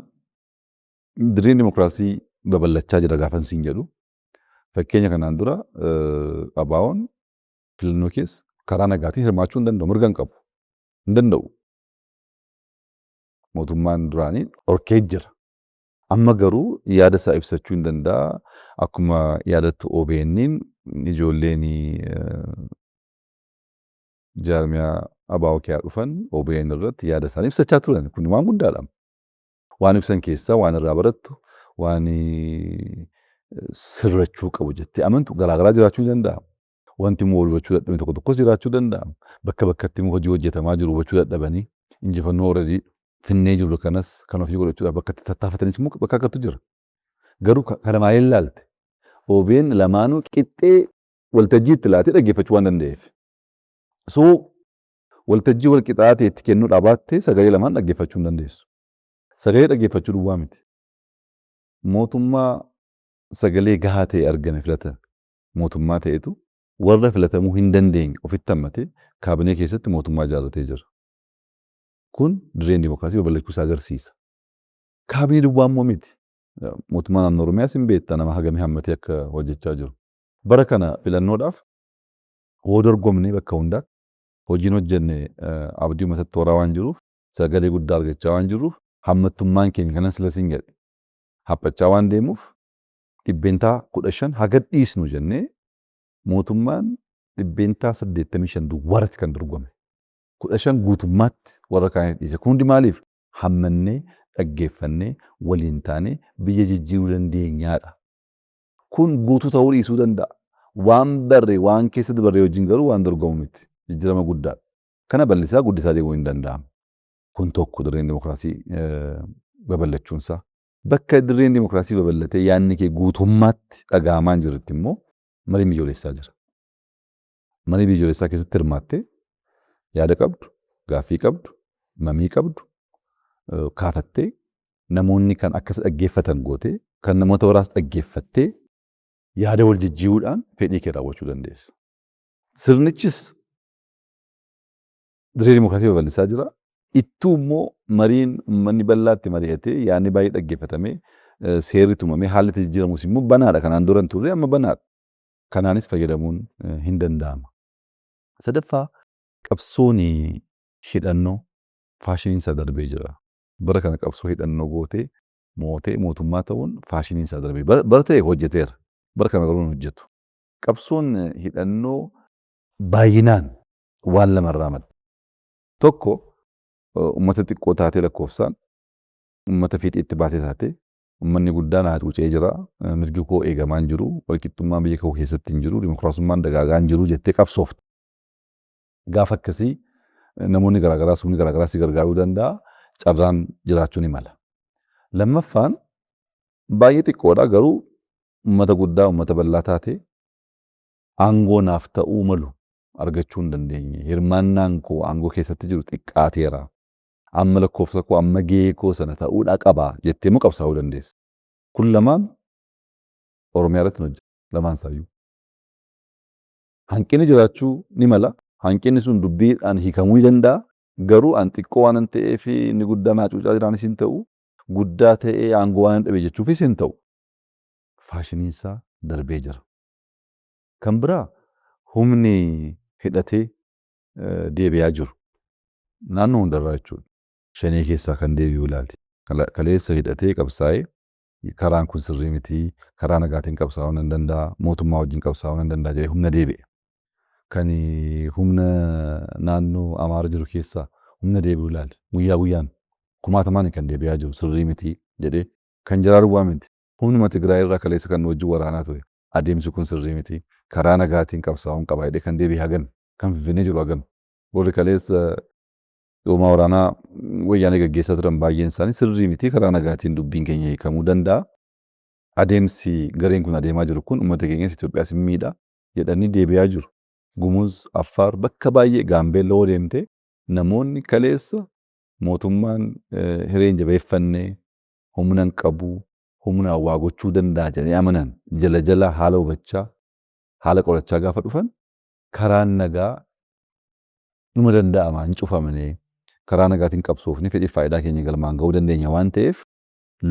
dirreen dimokiraasii babal'achaa jira gaafan siin jedhu. Fakkeenya, kanaan dura ABO'n filannoo keessa karaa nagaatiin hirmaachuu hin danda'u, mirga hin qabu. Hin danda'u. Mootummaan duraanii dhorkee jira. Amma garuu yaada isaa ibsachuu hin danda'a. Akkuma yaadattu OBN'n ijoolleen jaarmiyaa ABO keessaa dhufan OBN irratti yaada isaanii ibsachaa turan. Kun waan guddaadha. Waan ibsan keessaa waan irraa barattu, waan sirrachuu qabu jettee amantu garaagaraa jiraachuu ni danda'a. Wanti immoo wal hubachuu dadhabne tokko tokkos jiraachuu danda'a. Bakka bakkatti immoo hojii hojjetamaa jiru hubachuu dadhabanii injifannoo already finnee jirru kanas kan ofii godhachuudhaaf bakka itti tattaafatanis immoo bakka akkatu jira. Garuu kana maaliin ilaalte? OBN lamaanuu qixxee waltajjii itti laatee dhaggeeffachuu waan danda'eef. So waltajjii wal qixaa ta'e itti kennuu dhaabattee sagalee lamaan dhaggeeffachuu hin dandeessu. Sagalee dhaggeeffachuu duwwaa miti. Mootummaa sagalee gahaa ta'e argame filata mootummaa ta'etu warra filatamuu hin dandeenye ofitti hammatee kaabinee keessatti mootummaa ijaarratee jira. Kun dirreen dimookiraasii babal'achuu isaa agarsiisa. Kaabinee duwwaa immoo miti. Mootummaa naannoo Oromiyaas hin beekta nama hagamii hammatee akka hojjechaa jiru. Bara kana filannoodhaaf hoo dorgomnee bakka hundaatti hojiin hojjenne abdii uummatatti horaa waan jiruuf, sagalee guddaa argachaa waan jirruuf, hammattummaan keenya kanan sila siin jedhe haphachaa waan deemuuf, 15% haga dhiisnu jennee mootummaan 85% duwwaarratti kan dorgome. 15 guutummaatti warra kaaniif dhiise. Kun hundi maaliif? Hammannee, dhaggeeffannee, waliin taanee biyya jijjiiruu dandeenyaadha. Kun guutuu ta'uu dhiisuu danda'a. Waan barre, waan keessa dabarre wajjin garuu waan dorgomu miti. Jijjiirama guddaadha. Kana bal'isaa guddisaa deemuu hin danda'amu. Kun tokko, dirreen dimokiraasii babal'achuunsaa. Bakka dirreen dimokiraasii babal'atee yaadni kee guutummaatti dhaga'amaa hin jirretti immoo mariin biyyoolessaa jira. Marii biyyoolessaa keessatti hirmaattee yaada qabdu, gaaffii qabdu, mamii qabdu kaafattee, namoonni kan akkas dhaggeeffatan gootee, kan namoota biraas dhaggeeffattee, yaada wal jijjiiruudhaan fedhii kee raawwachuu dandeessa. Sirnichis dirree dimokiraasii babal'isaa jira. Ittuu immoo mariin uummanni bal'aatti mari'atee yaadni baay'ee dhaggeeffatamee seerri tumamee haalli itti jijjiiramus immoo banaadha. Kanaan dura hin turre, amma banaadha. Kanaanis fayyadamuun hin danda'ama. Sadaffaa, qabsoon hidhannoo faashiniin isaa darbee jira. Bara kana qabsoo hidhannoo gootee mootee mootummaa ta'uun faashiniin isaa darbee bara ta'e hojjeteera. Bara kana garuu hin hojjetu. Qabsoon hidhannoo baay'inaan waan lamarraa madda. Tokko, uummata xiqqoo taatee lakkoofsaan uummata fiixeetti baatee taatee uummanni guddaan hacuucee jira, mirgi koo eegamaa hin jiru, walqixxummaan biyya koo keessatti hin jiru, dimokiraasummaan dagaagaa hin jiru jettee qabsoofta. Gaafa akkasii namoonni garaagaraa, humni garaagaraa si gargaaruu danda'a, carraan jiraachuu ni mala. Lammaffaan baay'ee xiqqoodha, garuu uummata guddaa, uummata bal'aa taatee aangoo naaf ta'uu malu argachuu hin dandeenye. Hirmaannaan koo aangoo keessatti jiru xiqqaateera. Amma lakkoofsa koo, amma gahee koo sana ta'uudha qaba jettee immoo qabsaa'uu dandeessa. Kun lamaan Oromiyaa irratti hin hojjetu. Lamaan isaayyuu. Hanqinni jiraachuu ni mala. Hanqinni sun dubbiidhaan hiikamuu ni danda'a. Garuu an xiqqoo waan ta'eef inni guddaan hacuucaa jiraanis hin ta'u. Guddaa ta'ee aangoo waan dhabe jechuufis hin ta'u. Faashiniin isaa darbee jira. Kan biraa, humni hidhatee deebi'aa jiru. Naannoo hundarraa jechuudha. Shanee keessaa kan deebi'u ilaali. Kaleessa hidhatee qabsaa'ee karaan kun sirrii miti, karaa nagaatiin qabsaa'uu nan danda'a, mootummaa wajjin qabsaa'uu nan danda'a jedhee humna deebi'e. Kan humna naannoo Amaara jiru keessaa humna deebi'u ilaali. Guyyaa guyyaan kumaatamaan kan deebi'aa jiru sirrii miti jedhee kan jiraa duwwaa miti. Humnuma Tigraay irraa kaleessa kan nu wajjin waraanaa ture. Adeemsi kun sirrii miti. Karaa nagaatiin qabsaa'uun qaba jedhee kan deebi'e hagam? Kan Finfinnee jiru hagam? Warri kaleessa dhoomaa waraanaa wayyaanee gaggeessaa turan baay'een isaanii sirrii miti, karaa nagaatiin dubbiin keenya hiikamuu danda'a. Adeemsi gareen kun adeemaa jiru kun uummata keenyas Itoophiyaas hin miidha jedhanii deebi'aa jiru. Gumuz, Affaar, bakka baay'ee Gaambeella hoo deemte namoonni kaleessa mootummaan hiree hin jabeeffanne, humna hin qabu, humnaan waa gochuu danda'a jedhanii amanan jala jala haala hubachaa, haala qorachaa gaafa dhufan karaan nagaa numa danda'ama, hin cufamne, karaa nagaatiin qabsoofne fedhiif faayidaa keenya galmaan ga'uu dandeenya waan ta'eef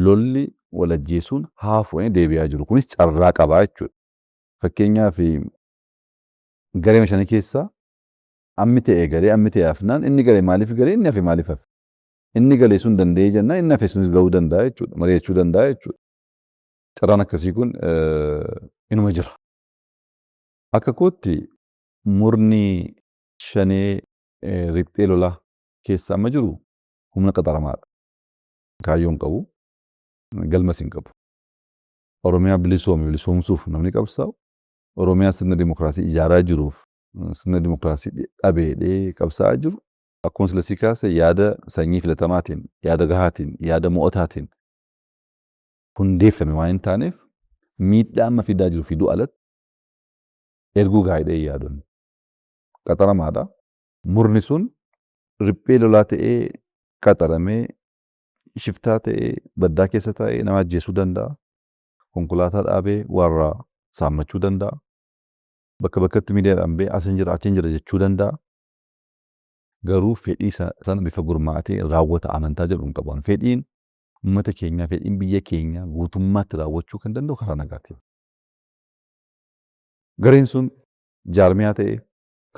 lolli wal ajjeesuun haa hafu jedhanii deebi'aa jiru. Kunis carraa qabaa jechuudha. Fakkeenyaaf, garee shanii keessaa ammi ta'e galee ammi ta'e hafnaan, inni gale maaliif galee, inni hafe maaliif hafe? Inni gale sun danda'ee jennaan, inni hafe sunis ga'uu danda'a jechuudha. Mari'achuu danda'a jechuudha. Carraan akkasii kun inuma jira. Akka kootti murni shanee riphee lolaa keessa amma jiru humna qaxaramaadha. Kaayyoo hin qabu. Galmas hin qabu. Oromiyaa bilisoome bilisoomsuuf namni qabsaa'u, Oromiyaa sirna dimokiraasii ijaaraa jiruuf sirna dimokiraasii dhabeedhee qabsaa'aa jiru, akkuma sila si kaase, yaada sanyii filatamaatiin, yaada gahaatiin, yaada mo'ataatiin hundeeffame waan hin taaneef, miidhaa amma fidaa jiru fiduu alatti erguu gaariidha hin yaadun. Qaxaramaadha. Murni sun riphee lolaa ta'ee qaxaramee, shiftaa ta'ee baddaa keessa taa'ee nama ajjeesuu danda'a. Konkolaataa dhaabee warra saammachuu danda'a. Bakka bakkatti miidiyaadhaan ba'ee asin jira, achiin jira jechuu danda'a. Garuu fedhii sana bifa gurmaa'atee raawwata amantaa jedhu hin qabu. Fedhiin uummata keenyaa, fedhiin biyya keenyaa guutummaatti raawwachuu kan danda'u karaa nagaatiin. Gareen sun jaarmiyaa ta'ee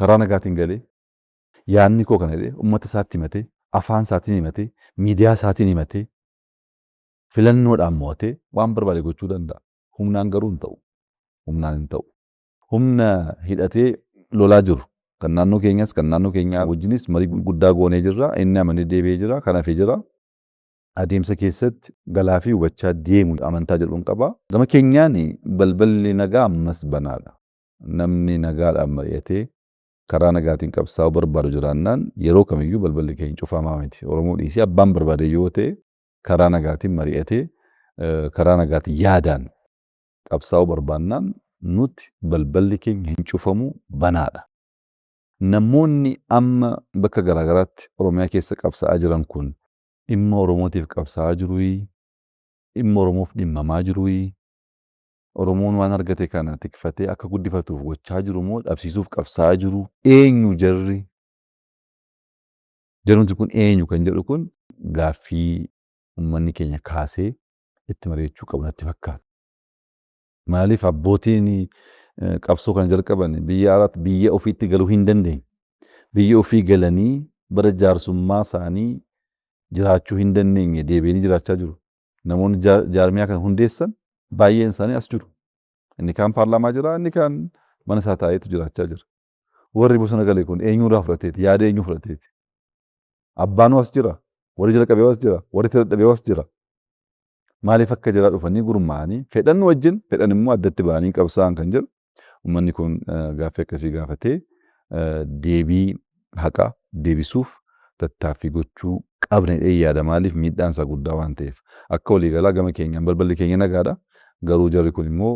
karaa nagaatiin galee, yaadni koo kana jedhee uummata isaatti himatee, afaan isaatiin himatee, miidiyaa isaatiin himatee, filannoodhaan mo'atee waan barbaade gochuu danda'a. Humnaan garuu hin ta'u. Humnaan hin ta'u. Humna hidhatee lolaa jiru kan naannoo keenyas, kan naannoo keenyaa wajjinis marii guddaa goonee jirra. Inni amanee deebi'ee jira. Kan hafee jira. Adeemsa keessatti galaa fi hubachaa deemu amantaa jedhuun qaba. Gama keenyaan balballi nagaa ammas banaadha. Namni nagaadhaan mari'atee karaa nagaatiin qabsaa'uu barbaadu jiraannaan, yeroo kamiyyuu balballi keenya cufamaa miti. Oromoo dhiisee abbaan barbaade yoo ta'e, karaa nagaatiin mari'atee, karaa nagaatiin yaadaan qabsaa'uu barbaannaan, nuti balballi keenya hin cufamu, banaadha. Namoonni amma bakka garaagaraatti Oromiyaa keessa qabsaa'aa jiran kun dhimma Oromootiif qabsaa'aa jiruyi? Dhimma Oromoof dhimmamaa jiruyi? Oromoon waan argate kana tikfatee akka guddifatuuf gochaa jiru moo dhabsiisuuf qabsaa'aa jiru? Eenyu jarri? Jarumti kun eenyu kan jedhu kun gaaffii uummanni keenya kaasee itti mari'achuu qabu natti fakkaata. Maaliif abbootiin qabsoo kana jalqaban biyya alaatti biyya ofiitti galuu hin dandeenye? Biyya ofii galanii bara jaarsummaa isaanii jiraachuu hin dandeenye, deebi'anii jiraachaa jiru. Namoonni jaarmiyaa kana hundeessan baay'een isaanii as jiru. Inni kaan paarlaamaa jira, inni kaan mana isaa taa'eetu jiraachaa jira. Warri bosona gale kun eenyurraa fudhateeti? Yaada eenyu fudhateeti? Abbaanuu as jira, warri jalqabee as jira, warri itti dadhabee as jira. Maaliif akka jiraa dhufanii gurmaa'anii fedhan wajjin, fedhan immoo addatti ba'anii qabsaa'an kan jedhu, uummanni kun gaaffii akkasii gaafatee deebii haqaa deebisuuf tattaaffii gochuu qabna jedhee yaada. Maaliif, miidhaan isaa guddaa waan ta'eef. Akka waliigalaa gama keenyaan balballi keenya nagaadha. Garuu jarri kun immoo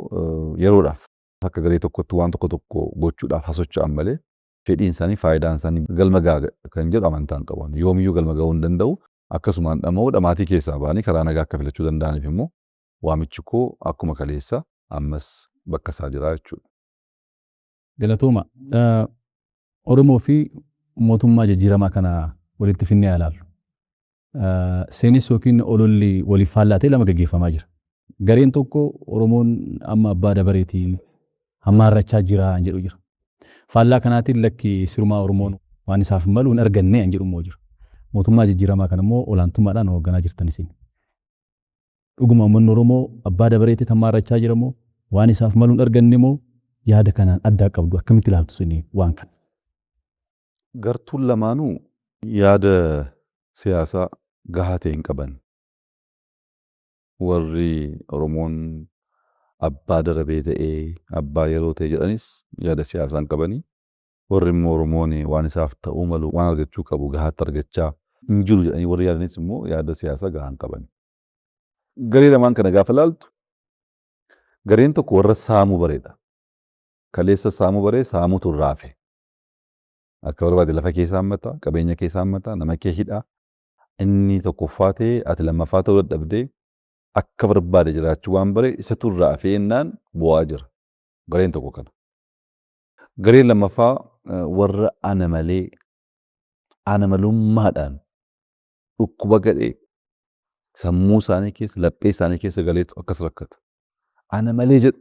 yeroodhaaf akka garee tokkotti waan tokko tokko gochuudhaaf hasocho'an malee, fedhiin isaanii, faayidaan isaanii galma ga'a kan jedhu amantaa hin qabu. Yoomiyyuu galma ga'uu hin danda'u. Akkasumaan dhama'uu dhamaatii keessaa ba'anii karaa nagaa akka filachuu danda'aniif immoo waamichi koo akkuma kaleessa ammas bakka isaa jira jechuudha. Galatooma. Oromoo fi mootummaa jijjiiramaa kana walitti finnee haa ilaallu. Seenessi yookiin ololli waliif faallaa ta'e lama gaggeeffamaa jira. Gareen tokko Oromoon amma abbaa dabareetiin hammaarrachaa jira jedhu jira. Faallaa kanaatiin lakki, sirumaa Oromoon waan isaaf malu hin arganne an jedhu immoo jira. Mootummaa jijjiiramaa kana immoo olaantummaadhaan hoogganaa jirtan isin. Dhuguma uummanni Oromoo abbaa dabareetti hammaarrachaa jira moo waan isaaf malu hin arganne, moo yaada kanaan addaa qabdu? Akkamitti ilaaltu isin waan kana? Gartuun lamaanuu yaada siyaasaa gahaa ta'e hin qaban. Warri Oromoon abbaa darabee ta'ee abbaa yeroo ta'e jedhanis yaada siyaasaa hin qabanii. Warri immoo Oromoon waan isaaf ta'uu malu waan argachuu qabu gahaatti argachaa hin jiru jedhanii warri yaadanis immoo yaada siyaasaa gahaa hin qabani. Garee lamaan kana gaafa laaltu gareen tokko warra saamuu bareedha. Kaleessa saamuu baree saamuutu irraa hafe. Akka barbaade lafa kee saammata, qabeenya kee saammata, nama kee hidha. Inni tokkoffaa ta'ee ati lammaffaa ta'uu dadhabdee akka barbaade jiraachuu waan bare isatu irraa hafee jennaan bu'aa jira. Gareen tokko kana. Gareen lammaffaa warra ana malee ana malummaadhaan dhukkuba gadhee sammuu isaanii keessa laphee isaanii keessa galeetu akkas rakkata. Ana malee jedhu.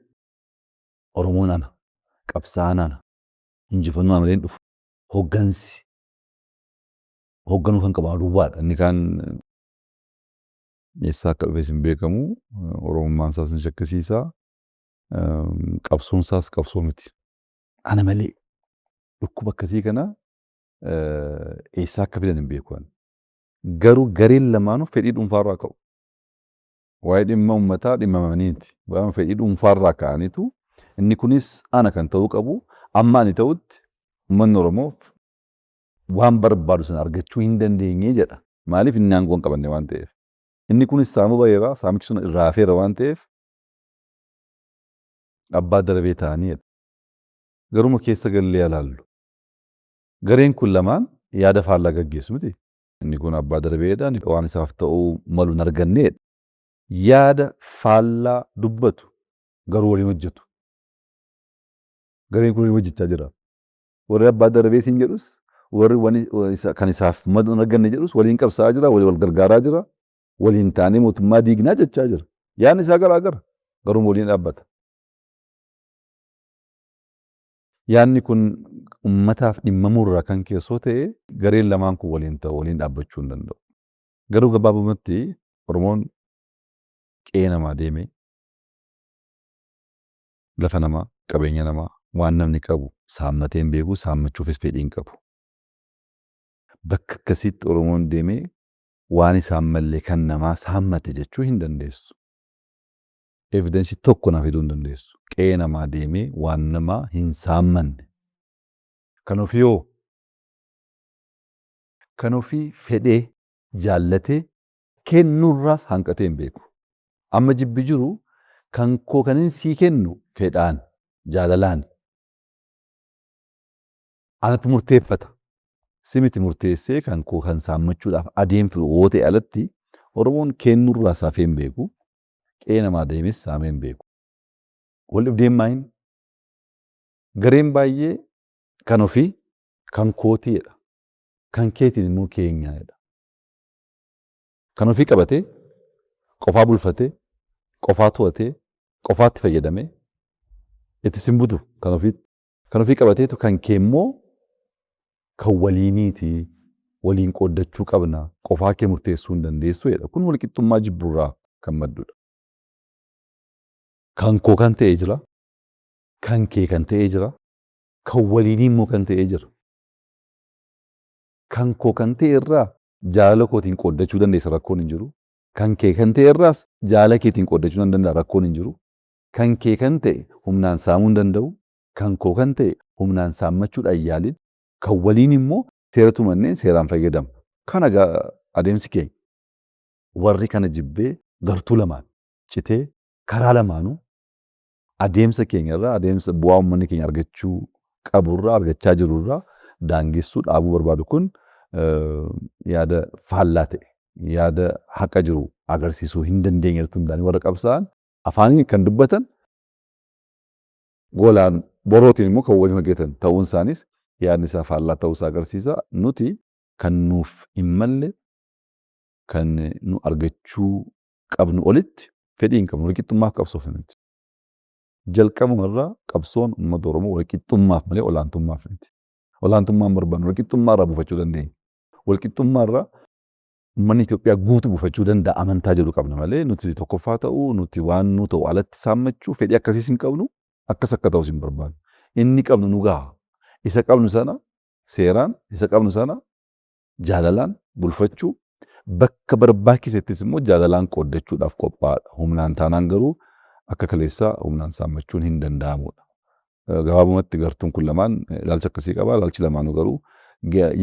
Oromoon ana, qabsaa'aan ana, injifannoo ana malee hin dhufu. Hoggansi hogganuu kan qabu ana duwwaadha. Inni kaan eessaa akka dhufes hin beekamu. Oromummaan isaas hin shakkisiisa. Qabsoon isaas qabsoo miti. Ana malee dhukkuba akkasii kana eessaa akka fidan hin beeku. Garuu gareen lamaanuu fedhii dhuunfaarraa ka'u. Waa'ee dhimma uummataa dhimmamaniiti. Waa'ee fedhii dhuunfaarraa ka'aniitu inni kunis ana kan ta'uu qabu amma ani ta'utti uummanni Oromoo waan barbaadu sana argachuu hin dandeenye jedha. Maaliif inni aangoo hin qabanne waan ta'eef. Inni kunis saamuu baheera, saamichi sun irraa hafeera waan ta'eef abbaa darabee ta'anii jedha. Garuma keessa gallee ilaallu. Gareen kun lamaan yaada faallaa gaggeessu miti. Inni kun abbaa darbeedha, waan isaaf ta'uu malu hin arganneedha. Yaada faallaa dubbatu garuu waliin hojjetu. Gareen kun waliin hojjechaa jira. Warri abbaa darbee siin jedhus, warri kan isaaf malu hin arganne jedhus waliin qabsaa'aa jira, waliin wal gargaaraa jira, waliin taanee mootummaa diignaa jechaa jira. Yaadni isaa garaa gara, garuu waliin dhaabbata. Yaadni kun ummataaf dhimmamuurraa kan keessoo ta'e gareen lamaan kun waliin ta'u waliin dhaabbachuu hin danda'u. Garuu gabaabumatti Oromoon qe'ee namaa deemee lafa namaa, qabeenya namaa, waan namni qabu saammatee hin beeku, saammachuufis fedhii hin qabu. Bakka akkasiitti Oromoon deemee waan isaan malle kan namaa saammate jechuu hin dandeessu. Evidence tokko naa fiduu hin dandeessu. Qe'ee namaa deemee waan namaa hin saammanne. Kan ofii hoo? Kan ofii fedhee jaallatee kennuurraas hanqatee hin beeku. Amma jibbi jiru kan koo kanin sii kennu fedhaan, jaalalaan. Anatu murteeffata. Si miti murteessee kan koo kan saammachuudhaaf adeemtu yoo ta'e alatti Oromoon kennuurraas hafee hin beeku. Qe'ee namaa deemes saamee hin beeku. Wal dhibdeen maayin? Gareen baay'ee kan ofii kan kootii jedha. Kan keetiin immoo keenyaa jedha. Kan ofii qabatee, qofaa bulfatee, qofaa to'atee, qofaatti fayyadamee itti sin butu kan ofiitti. Kan ofii qabateetu kan kee immoo kan waliiniiti, waliin qooddachuu qabna, qofaa kee murteessuu hin dandeessu jedha. Kun walqixxummaa jibburraa kan maddudha. Kan koo kan ta'e jira, kan kee kan ta'e jira, kan waliinii immoo kan ta'e jira. Kan koo kan ta'e irraa jaalala kootiin qooddachuu dandeessa rakkoon hin jiru. Kan kee kan ta'e irraas jaalala keetiin qooddachuu nan danda'a rakkoon hin jiru. Kan kee kan ta'e humnaan saamuu hin danda'u. Kan koo kan ta'e humnaan saammachuudhaan yaalin. Kan waliin immoo seera tumanneen seeraan fayyadama. Kana adeemsi keenya. Warri kana jibbee gartuu lamaan citee karaa lamaanuu adeemsa keenya irraa adeemsa bu'aa uummanni keenya argachuu qaburraa argachaa jirurraa daangessuu dhaabuu barbaadu kun yaada faallaa ta'e yaada haqa jiru agarsiisuu hin dandeenye irratti hundaa'anii warra qabsaa'an afaaniin kan dubbatan golaan borootiin immoo kan waliin hojjetan ta'uun isaaniis yaadni isaa faallaa ta'uu isaa agarsiisa. Nuti kan nuuf hin malle kan nu argachuu qabnu olitti fedhii hin qabnu. Walqixxummaaf qabsoofna nuti. Jalqabuma irraa qabsoon uummata Oromoo walqixxummaaf malee olaantummaaf miti. Olaantummaa hin barbaannu. Walqixxummaa irraa buufachuu dandeenya. Walqixxummaa irraa uummanni Itoophiyaa guutuu buufachuu danda'a amantaa jedhu qabna malee nuti tokkoffaa ta'uu nuti waan nu ta'u alatti saammachuu fedhii akkasiis hin qabnu akkas akka ta'us hin barbaannu. Inni qabnu nu gaha. Isa qabnu sana seeraan isa qabnu sana jaalalaan bulfachuu Bakka barbaachisettis immoo jaalalaan qooddachuudhaaf qophaa'aadha. Humnaan taanaan garuu akka kaleessaa humnaan saammachuun hin danda'amudha. Gabaabumatti gartuun kun lamaan ilaalcha akkasii qaba. Ilaalchi lamaanuu garuu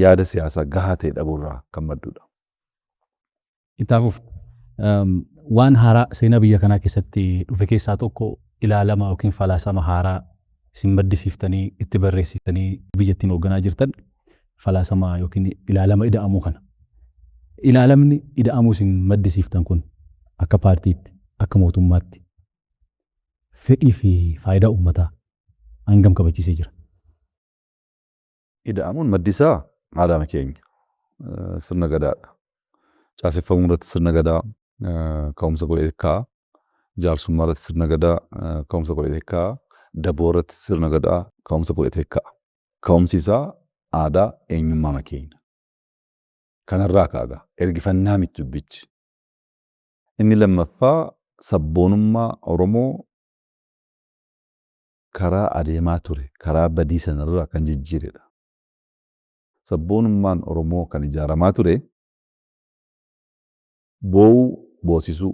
yaada siyaasaa gahaa ta'e dhabuurraa kan maddudha. Itti waan haaraa seenaa biyya kanaa keessatti dhufe keessaa tokko ilaalama yookiin falaasama haaraa isin maddisiiftanii itti barreessitanii biyya ittiin hoogganaa jirtan falaasama yookiin ilaalama ida'amuu kana. Ilaalamni ida'amuu isin maddisiiftan kun akka paartiitti, akka mootummaatti fedhii fi faayidaa uummataa hangam kabachiisee jira? Ida'amuun maddi isaa aadaa keenya, sirna gadaadha. Caaseffamuu irratti sirna gadaa ka'umsa godhee kaa'a. Jaarsummaa irratti sirna gadaa ka'umsa godhatee kaa'a. Daboo irratti sirna gadaa ka'umsa godhatee kaa'a. Ka'umsi isaa aadaa eenyummaa keenya. Kanarraa ka'aga. Ergifannaa miti dubbichi. Inni lammaffaa sabboonummaa Oromoo karaa adeemaa ture, karaa badii sanarraa kan jijjiiredha. Sabboonummaan Oromoo kan ijaaramaa ture boo'uu, boosisuu,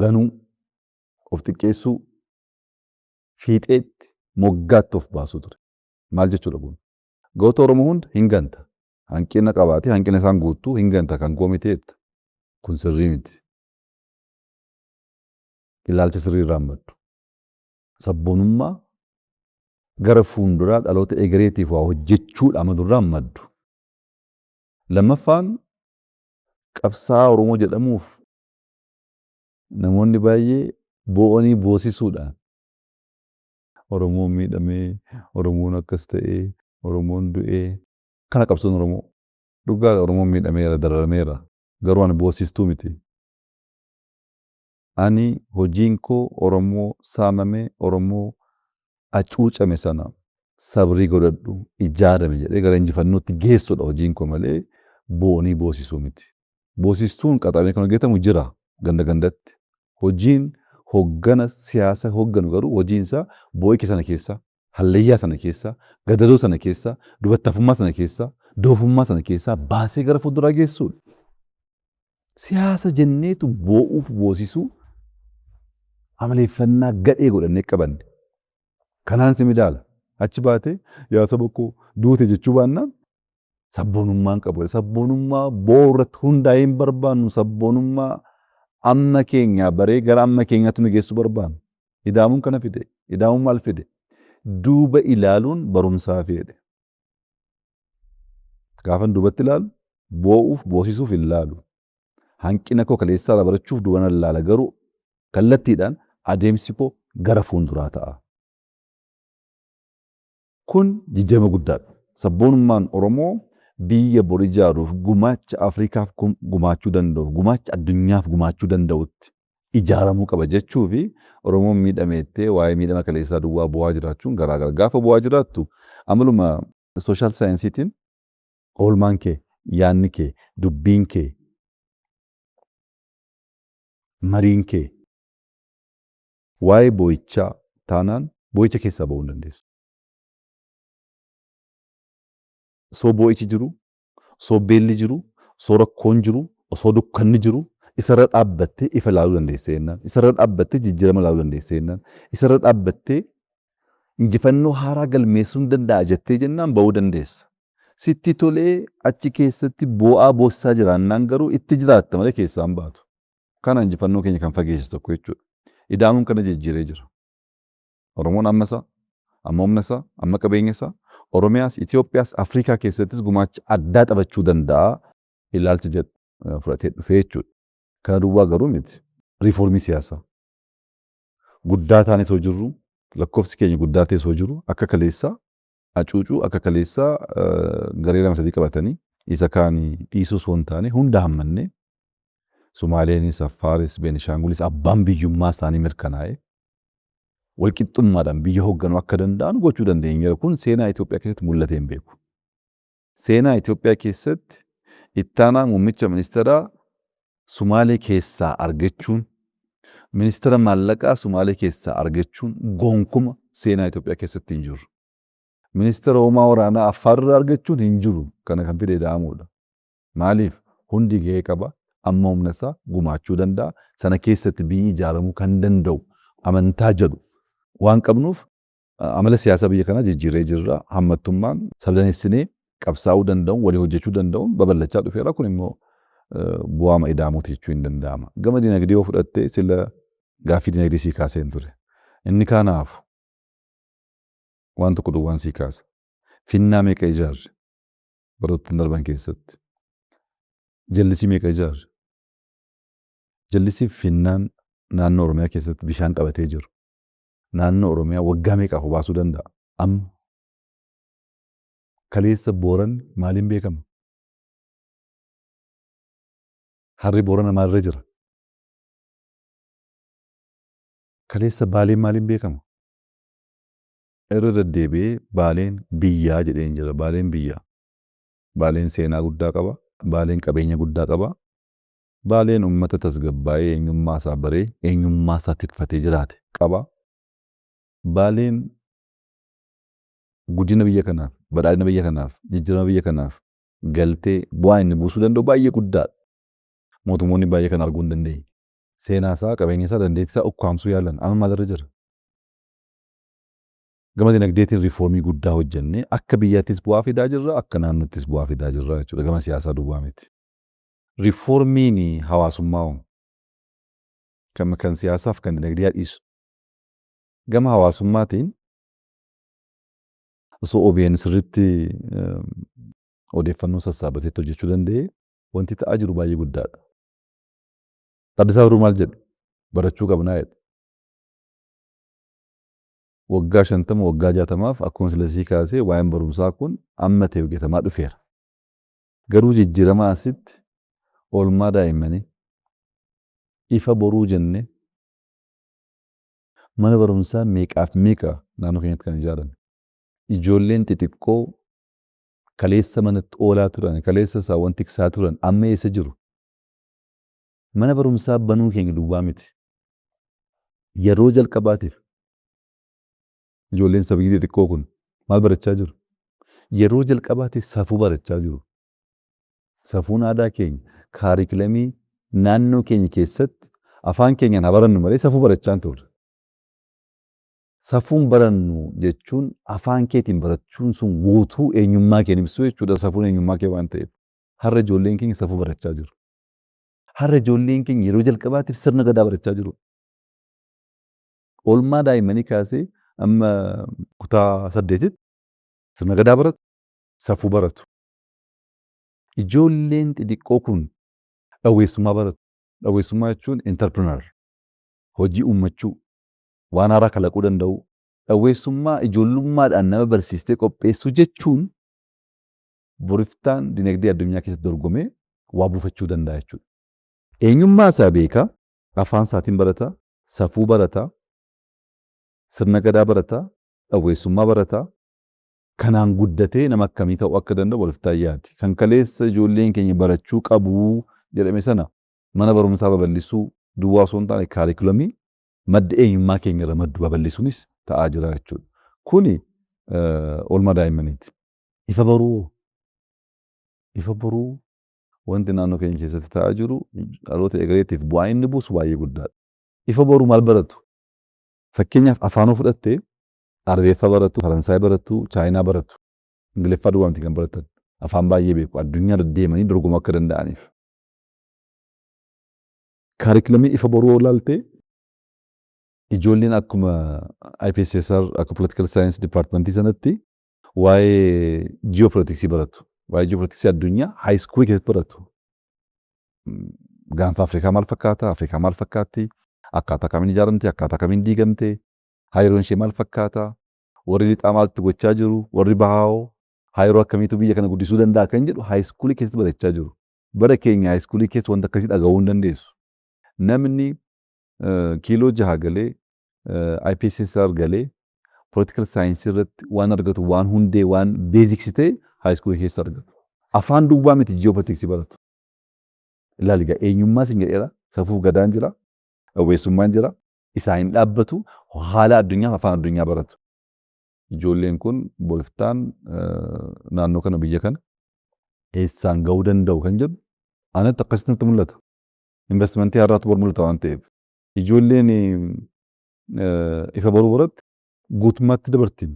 ganuu, of xiqqeessuu, fiixeetti moggaatti of baasuu ture. Maal jechuudha kun? Goota Oromoo hunda hin ganta. Hanqina qabaatee hanqina isaan guuttuu hin ganta kan koo miti jetta. Kun sirrii miti. Ilaalcha sirrii irraa hin maddu. Sabboonummaa gara fuulduraa dhaloota egereetiif waa hojjechuudha amalurraa hin maddu. Lammaffaan, qabsaa'aa Oromoo jedhamuuf namoonni baay'ee boo'anii boosisuudhaan Oromoon miidhamee, Oromoon akkas ta'ee, Oromoon du'ee, kana qabsoon Oromoo. Dhugaadha, Oromoon miidhameera, dararameera. Garuu ani boosistuu miti. Ani hojiin koo Oromoo saamame, Oromoo hacuucame sana sabrii godhadhu, ijaarame jedhee gara injifannootti geessudha hojiin koo malee boo'anii boosisuu miti. Boosistuun qaxaramee kan hojjetamu jira ganda gandatti. Hojiin hoggana siyaasa hogganu garuu hojiin isaa boo'icha sana keessa, hallayyaa sana keessa, gadadoo sana keessa, dubattafummaa sana keessa, doofummaa sana keessaa baasee gara fuulduraa geessuudha. Siyaasa jenneetu boo'uuf boosisuu amaleeffannaa gadhee godhannee qabanne. Kanaan si midaala. Achi baatee yaa saba koo duute jechuu baannaan sabboonummaan qabu. Sabboonummaa boo'uu irratti hundaa'ee hin barbaannu. Sabboonummaa amma keenyaa baree gara amma keenyaatti nu geessuu barbaannu. Ida'amuun kana fide. Ida'amuun maal fide? Duuba ilaaluun barumsaa fedhe. Gaafan duubatti ilaalu boo'uuf boosisuuf hin laalu. Hanqina koo kaleessaa irraa barachuuf duuba nan laala, garuu kallattiidhaan adeemsi koo gara fuulduraa ta'a. Kun jijjiirama guddaadha. Sabboonummaan Oromoo biyya bor ijaaruuf, gumaacha Afrikaaf gumaachuu danda'uuf, gumaacha addunyaaf gumaachuu danda'utti ijaaramuu qaba jechuu fi Oromoon miidhameettee waa'ee miidhama kaleessaa duwwaa bu'aa jiraachuun garaagara. Gaafa bu'aa jiraattu amaluma social saayinsiitiin oolmaan kee, yaadni kee, dubbiin kee, mariin kee waa'ee boo'ichaa taanaan boo'icha keessaa ba'uu hin dandeessu. Osoo boo'ichi jiru, osoo beelli jiru, osoo rakkoon jiru, osoo dukkanni jiru isarra dhaabbattee ifa ilaaluu dandeessa jennaan, isarra dhaabbattee jijjiirama ilaaluu dandeessa jennaan, isarra dhaabbattee injifannoo haaraa galmeessuu hin danda'a jettee jennaan ba'uu dandeessa. Sitti tolee achi keessatti boo'aa boossaa jiraannaan garuu itti jiraatta malee keessaa hin baatu. Kana injifannoo keenya kan fageesse tokko jechuudha. Ida'amuun kana jijjiiree jira. Oromoon amma isaa, amma humna isaa, amma qabeenya isaa, Oromiyaas, Itoophiyaas, Afrikaa keessattis gumaacha addaa taphachuu danda'a ilaalcha jedhu fudhatee dhufee jechuudha. Kana duwwaa garuu miti. Riifoormii siyaasaa. Guddaa taanee osoo jirru, lakkoofsi keenya guddaa ta'e osoo jiru, akka kaleessaa hacuucuu, akka kaleessaa garee lama sadii qabatanii isa kaan dhiisuu osoo hin taane hunda hammannee Sumaaleenis, Affaaris, Beenishaangulis abbaan biyyummaa isaanii mirkanaa'e walqixxummaadhaan biyya hoogganuu akka danda'an gochuu dandeenyeera. Kun seenaa Itoophiyaa keessatti mul'atee hin beeku. Seenaa Itoophiyaa keessatti ittaanaa muummicha ministeeraa Sumaalee keessaa argachuun, ministeera maallaqaa Sumaalee keessaa argachuun gonkuma seenaa Itoophiyaa keessatti hin jiru. Ministeera hoomaa waraanaa Affaar irraa argachuun hin jiru. Kana kan fide ida'amuudha. Maaliif? Hundi gahee qaba. Amma humna isaa gumaachuu danda'a. Sana keessatti biyyi ijaaramuu kan danda'u amantaa jedhu waan qabnuuf amala siyaasaa biyya kanaa jijjiirree jirra. Hammattummaan sabdaneessinee qabsaa'uu danda'uun, walii hojjechuu danda'uun babal'achaa dhufeera. Kun immoo bu'aama ida'amuuti jechuu hin danda'ama. Gama dinagdee yoo fudhatte, sila gaaffii dinagdee sii kaaseen ture. Inni kaanaafu waan tokko duwwaan sii kaasa. Finnaa meeqa ijaarre baroottan darban keessatti? Jallisii meeqa ijaarre? Jallisii finnaan naannoo Oromiyaa keessatti bishaan qabatee jiru. Naannoo Oromiyaa waggaa meeqaaf obaasuu danda'a? Amma kaleessa Booran maaliin beekama? Harri Boorana maalirra jira? Kaleessa Baaleen maaliin beekama? Irra deddeebi'ee Baaleen biyyaa jedheen jira. Baaleen biyya. Baaleen seenaa guddaa qaba. Baaleen qabeenya guddaa qaba. Baaleen uummata tasgabbaa'ee, eenyummaa isaa baree, eenyummaa isaa tikfatee jiraate qaba. Baaleen guddina biyya kanaaf, badhaadhina biyya kanaaf, jijjiirama biyya kanaaf galtee bu'aa inni buusuu danda'u baay'ee guddaadha. Mootummoonni baay'ee kana arguu hin dandeenye. Seenaa isaa, qabeenya isaa, dandeettii isaa ukkaamsuu yaalan. Amma maalirra jira? Gama dinagdeetiin riifoormii guddaa hojjennee akka biyyaattis bu'aa fidaa jirra, akka naannoottis bu'aa fidaa jirra jechuudha. Gama siyaasaa duwwaa miti. Riifoormiin hawaasummaa kan siyaasaaf kan dinagdee dhiisu. Gama hawaasummaatiin osoo OBN sirriitti odeeffannoo sassaabateetti hojjechuu danda'e, wanti ta'aa jiru baay'ee guddaadha. Taaddasaa Birruu maal jedhe? Barachuu qabnaa jedhe. Waggaa 50, waggaa 60f akkuma silasii kaasee waa'een barumsaa kun amma ta'e hojjetamaa dhufeera. Garuu jijjiirama asitti oolmaa daa'immanii, Ifa Boruu jennee mana barumsaa meeqaaf meeqa naannoo keenyatti kan ijaarame. Ijoolleen xixiqqoo kaleessa manatti oolaa turan, kaleessa saawwan tiksaa turan amma eessa jiru? Mana barumsaa banuu keenya duwwaa miti. Yeroo jalqabaatiif ijoolleen sabiyyii xixiqqoo kun maal barachaa jiru? Yeroo jalqabaatiif safuu barachaa jiru. Safuun aadaa keenya kaarikilamii naannoo keenya keessatti afaan keenyaan haa barannu malee safuu barachaa hin turre. Safuun barannu jechuun afaan keetiin barachuun sun guutuu eenyummaa kee ibsuu jechuudha, safuun eenyummaa kee waan ta'eef. Har'a ijoolleen keenya safuu barachaa jiru. Har'a ijoolleen keenya yeroo jalqabaatiif sirna gadaa barachaa jiru. Oolmaa daa'immanii kaasee amma kutaa 8tti sirna gadaa baratu, safuu baratu. Ijoolleen xixiqqoo kun dhawweessummaa baratu. Dhawweessummaa jechuun entrepreneur, hojii uummachuu, waan haaraa kalaquu danda'u. Dhawweessummaa ijoollummaadhaan nama barsiistee qopheessuu jechuun boriftaan dinagdee addunyaa keessatti dorgomee waa buufachuu danda'a jechuudha. Eenyummaa isaa beekaa, afaan isaatiin barata, safuu barata, sirna gadaa barata, dhawweessummaa barata. Kanaan guddatee nama akkamii ta'uu akka danda'u boriftaan yaadi. Kan kaleessa ijoolleen keenya barachuu qabu jedhame sana mana barumsaa babal'isuu duwwaa osoo hin taane, kaarikulamii madda eenyummaa keenya irra maddu babal'isuunis ta'aa jira jechuudha. Kuni oolmaa daa'immaniiti. Ifa Boruu. Ifa Boruu, wanti naannoo keenya keessatti ta'aa jiru dhaloota egereetiif bu'aa inni buusu baay'ee guddaadha. Ifa Boruu maal baratu? Fakkeenyaaf afaanoo fudhattee Arabeeffaa baratu, Faransaay baratu, Chaayinaa baratu. Ingiliffaa duwwaa miti kan baratan. Afaan baay'ee beeku. Addunyaa deddeemanii dorgomuu akka danda'aniif. Kaarikulamii Ifa Boruu yoo ilaalte, ijoolleen akkuma IPSSR, akka Political Science Departmentii sanatti waa'ee ji'opolitiksii baratu. Waa'ee ji'opolitiksii addunyaa high school keessatti baratu. Gaanfa Afrikaa maal fakkaata? Afrikaa maal fakkaatti? Akkaataa kamiin ijaaramte? Akkaataa kamiin diigamte? Hariiroon ishee maal fakkaata? Warri lixaa maaltu gochaa jiru? Warri bahaa hoo? Hariiroo akkamiitu biyya kana guddisuu danda'a kan jedhu high school keessatti barachaa jiru. Bara keenya high school keessa wanta akkasii dhaga'uu hin dandeessu. Namni kiiloo 6 galee, IPSSR galee, political science irratti waan argatu, waan hundee, waan basics ta'e high school keessa argatu. Afaan duwwaa miti, ji'opolitiksii baratu. Ilaali egaa, eenyummaa sin jedheera, safuuf gadaan jira, dhawweessummaan jira, isaa hin dhaabbatu, haala addunyaa, afaan addunyaa baratu. Ijoolleen kun boriftaan naannoo kana, biyya kana eessaan gahuu danda'u kan jedhu. Anatti akkasitti natti mul'ata. Investimentii har'aatu bor mul'ata waan ta'eef. Ijoolleen ifa boruu biratti guutummaatti dabarti.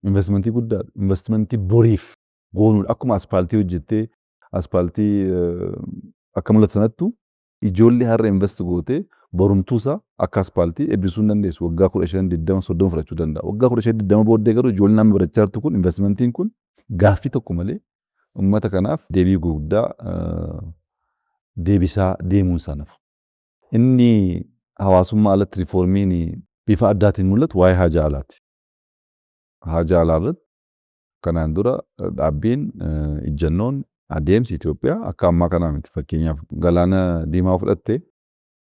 Investimentii guddaadha. Investimentii boriif goonuudha. Akkuma aspaaltii hojjettee aspaaltii akka mul'atu sanattu ijoollee har'a invest gootee borumtuusaa akka aspaaltii eebbisuu hin dandeessu. Waggaa 15, 20, 30 fudhachuu danda'a. Waggaa 15, 20 booddee garuu ijoolleen amma barachaa jirtu kun investimentiin kun gaaffii tokko malee uummata kanaaf deebii guddaa deebisaa deemuun isaa nafu. Inni hawaasummaa alatti riifoormiin bifa addaatiin mul'atu waa'ee haajaa alaati. Haajaa alaa irratti kanaan dura dhaabbiin ijjannoon adeemsi Itoophiyaa akka ammaa kanaa miti. Fakkeenyaaf, Galaana Diimaa fudhatte,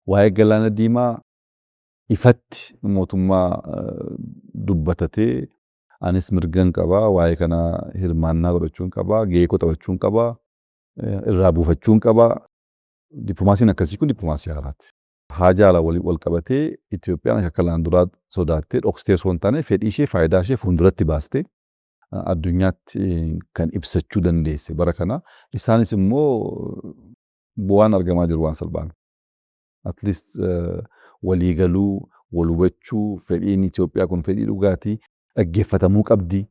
waa'ee Galaana Diimaa ifatti mootummaa dubbatatee, anis mirgan qabaa, waa'ee kanaa hirmaannaa godhachuun qabaa, gahee koo taphachuun qabaa, irraa buufachuun qabaa. Dippoomaasiin akkasii kun dippoomaasii haaraati. Haajaa alaa waliin wal qabatee Itoophiyaan akka kanaan duraa sodaattee dhoksitee osoo hin taane, fedhii ishee, faayidaa ishee fuulduratti baastee addunyaatti kan ibsachuu dandeesse bara kana. Isaanis immoo bu'aan argamaa jiru waan salphaa miti. At least walii galuu, wal hubachuu, fedhiin Itoophiyaa kun fedhii dhugaatii, dhaggeeffatamuu qabdi,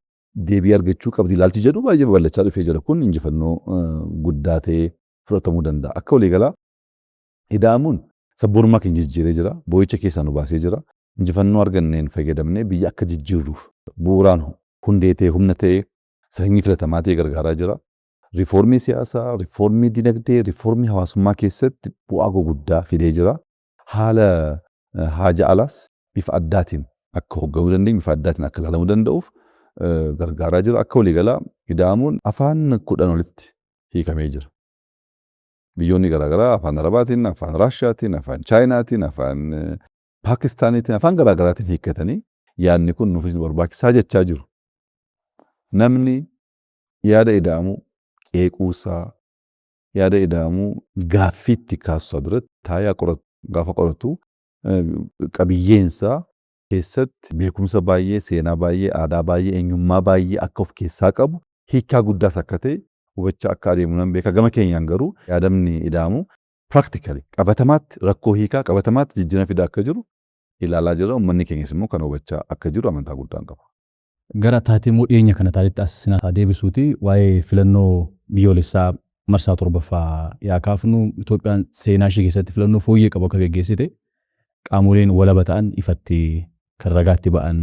deebii argachuu qabdi ilaalchi jedhu baay'ee babal'achaa dhufee jira. Kun injifannoo guddaa ta'ee fudhatamuu danda'a. Akka waliigalaa ida'amuun sabboonummaa keenya jijjiiree jira. Boo'icha keessaa nu baasee jira. Injifannoo arganneen fayyadamnee biyya akka jijjiirruuf bu'uuraan hundee ta'ee, humna ta'ee, sanyii filatamaa ta'ee gargaaraa jira. Riifoormii siyaasaa, riifoormii dinagdee, riifoormii hawaasummaa keessatti bu'aa guguddaa fidee jira. Haala haaja alaas bifa addaatiin akka hoogganuu dandeenyu, bifa addaatiin akka ilaalamuu danda'uuf gargaaraa jira. Akka waliigalaa ida'amuun afaan 10 olitti hiikamee jira. Biyyoonni garaagaraa afaan Arabaatiin, afaan Raashiyaatiin, afaan Chaayinaatiin, afaan Paakistaaniitiin, afaan garaagaraatiin hiikkatanii yaadni kun nuufis nu barbaachisaa jechaa jiru. Namni yaada ida'amuu qeequusaa, yaada ida'amuu gaaffiitti kaasuusaa duratti taa'ee qoratu. Gaafa qoratu qabiyyeensaa keessatti beekumsa baay'ee, seenaa baay'ee, aadaa baay'ee, eenyummaa baay'ee akka of keessaa qabu, hiikkaa guddaas akka ta'e hubachaa akka adeemu nan beeka. Gama keenyaan garuu yaadamni ida'amuu practically, qabatamaatti rakkoo hiikaa, qabatamaatti jijjiirama fidaa akka jiru ilaalaa jirra. Uummanni keenyas immoo kana hubachaa akka jiru amantaa guddaan qaba. Gara taatee immoo dhiyeenya kana taatetti as sinaa deebisuuti, waa'ee filannoo biyyoolessaa marsaa torbaffaa yaa kaafnu. Itoophiyaan seenaa ishee keessatti filannoo fooyyee qabu akka geggeessite qaamoleen walaba ta'an ifatti kan ragaatti ba'an,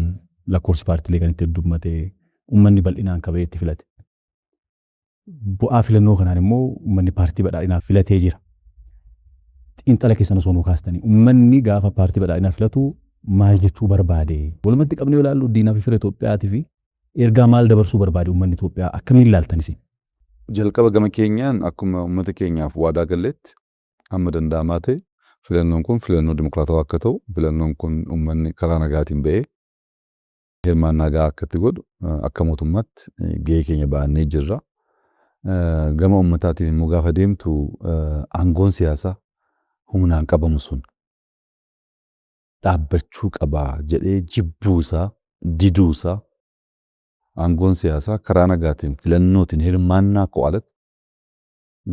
lakkoofsi paartiilee kan itti heddummate, uummanni bal'inaan kabee itti filate. Bu'aa filannoo kanaan immoo uummanni Paartii Badhaadhinaa filatee jira. Xiinxala keessan osoo nuu kaastanii, uummanni gaafa Paartii Badhaadhinaa filatu maal jechuu barbaade? Walumatti qabnee yoo ilaallu, diinaa fi fira Itoophiyaatii fi ergaa maal dabarsuu barbaade uummanni Itoophiyaa, akkamiin ilaaltan isin? Jalqaba gama keenyaan akkuma uummata keenyaaf waadaa galletti, hamma danda'amaa ta'e filannoon kun filannoo dimokiraatawaa akka ta'u, filannoon kun uummanni karaa nagaatiin ba'ee hirmaannaa gahaa akka itti godhu akka mootummaatti gahee keenya ba'annee jirra. Gama uummataatiin immoo gaafa deemtu, aangoon siyaasaa humnaan qabamu sun dhaabbachuu qaba jedhee jibbuusaa, diduusaa, aangoon siyaasaa karaa nagaatiin filannootiin hirmaannaa koo alatti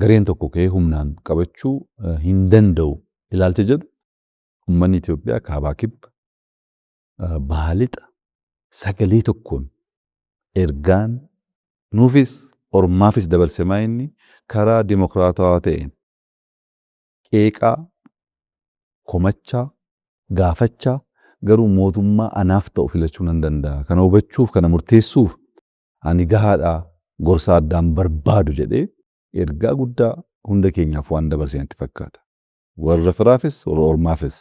gareen tokko ka'ee humnaan qabachuu hin danda'u ilaalcha jedhu uummanni Itoophiyaa kaabaa kibba, bahaa lixa sagalee tokkoon ergaan nuufis ormaafis dabarse maa inni karaa dimokiraatawaa ta'een qeeqaa, komachaa, gaafachaa garuu mootummaa anaaf ta'u filachuu nan danda'a. Kana hubachuuf, kana murteessuuf ani gahaadha, gorsa addaan barbaadu jedhee ergaa guddaa hunda keenyaaf waan dabarse natti fakkaata. Warra firaafis, warra ormaafis.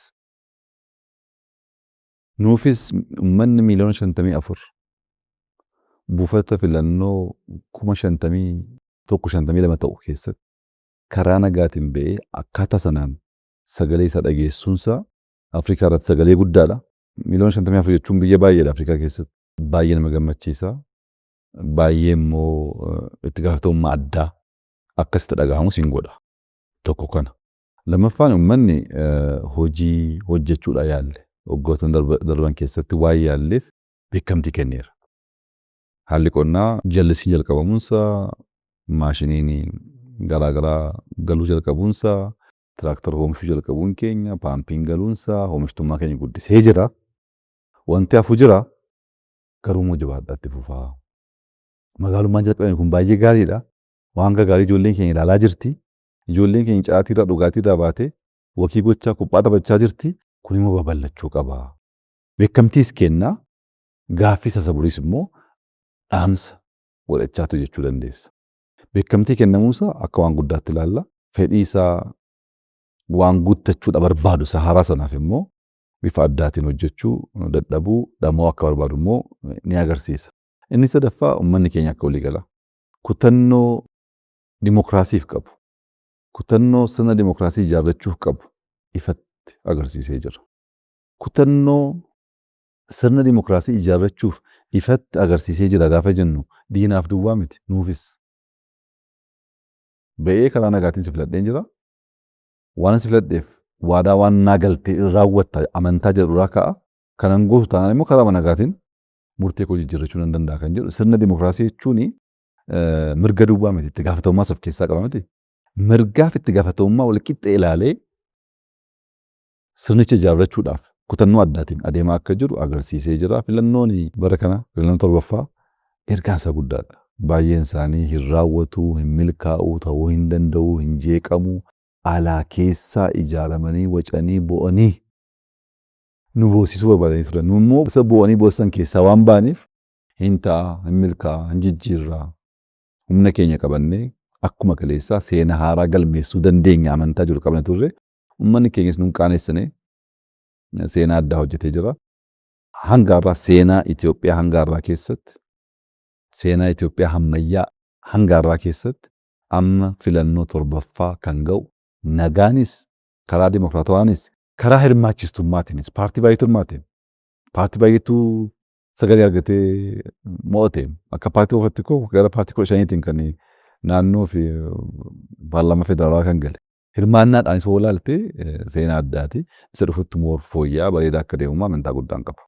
Nuufis uummanni miiliyoona 54 buufata filannoo 51,000, 52 ta'u keessatti karaa nagaatiin ba'ee akkaataa sanaan sagalee isaa dhageessuunsaa Afrikaa irratti sagalee guddaadha. Miiliyoona 54 jechuun biyya baay'eedha Afrikaa keessatti. Baay'ee nama gammachiisa. Baay'ee immoo itti gaafatamummaa addaa akkasitti dhagahamus hin godha. Tokko kana. Lammaffaan, uummanni hojii hojjechuudha yaalle waggoota darban keessatti waan yaalleef beekamtii kenneera. Haalli qonnaa jallisiin jalqabamuunsaa, maashiniin garaagaraa galuu jalqabuunsaa, tiraaktara oomishuu jalqabuun keenya, paampiin galuunsaa oomishtummaa keenya guddisee jira. Wanti hafu jira, garuu immoo jabaadhaatti fufaa. Magaalummaan jalqabame kun baay'ee gaariidha. Waan gaarii ijoolleen keenya ilaalaa jirti. Ijoolleen keenya caatiirraa, dhugaatiirraa baatee walk gochaa, kuphaa taphachaa jirti. Kun immoo babal'achuu qaba. Beekamtiis kennaa, gaaffii sassaburis immoo dhaamsa godhachaatu jechuu dandeessa. Beekamtii kennamuusaa akka waan guddaatti ilaalla. Fedhii isaa waan guuttachuudha barbaadu isa haaraa sanaaf immoo bifa addaatiin hojjechuu dadhabuu, dhama'uu akka barbaadu immoo ni agarsiisa. Inni sadaffaa, uummanni keenya akka waliigala kutannoo dimokiraasiif qabu, kutannoo sirna dimokiraasii ijaarrachuuf qabu ifatti agarsiisee jira. Kutannoo sirna dimokiraasii ijaarrachuuf ifatti agarsiisee jira gaafa jennu, diinaaf duwwaa miti, nuufis. Ba'ee karaa nagaatiin si filadheen jira. Waan si filadheef waadaa waan naa galtee raawwatta amantaa jedhu irraa ka'a. Kanan gootu taanaan immoo karaa nagaatiin murtee koo jijjiirrachuu nan danda'a kan jedhu. Sirna dimokiraasii jechuun mirga duwwaa miti, itti gaafatamummaas of keessaa qaba miti. Mirgaaf itti gaafatamummaa wal qixxee ilaalee sirnicha ijaarrachuudhaaf kutannoo addaatiin adeemaa akka jiru agarsiisee jira. Filannoon bara kana, filannoo torbaffaa, ergaan isaa guddaadha. Baay'een isaanii hin raawwatu, hin milkaa'u, ta'uu hin danda'u, hin jeeqamu, alaa keessaa ijaaramanii wacanii bo'anii nu boosisuu barbaadanii turan. Nu immoo isa bo'anii boosisan keessaa waan ba'aniif, hin ta'a, hin milkaa'a, hin jijjiirraa. Humna keenya qabannee akkuma kaleessaa seenaa haaraa galmeessuu dandeenya amantaa jiru qabna turre. Uummanni keenyas nun qaanessine, seenaa addaa hojjetee jira. Hanga har'aa seenaa Itoophiyaa hanga har'aa keessatti, seenaa Itoophiyaa hammayyaa hanga har'aa keessatti, amma filannoo torbaffaa kan ga'u nagaanis, karaa dimokiraatawaanis, karaa hirmaachistummaatiinis, paartii baay'eetu hirmaate. Paartii baay'eetu sagalee argatee mo'ate. Akka paartii oofatti koo gara paartii 15tiin kan naannoo fi paarlaamaa federaalaa kan gale. Hirmaannaadhaanis yoo ilaalte seenaa addaati. Isa dhufutti immoo fooyya'aa bareedaa akka deemu amantaa guddaan qaba.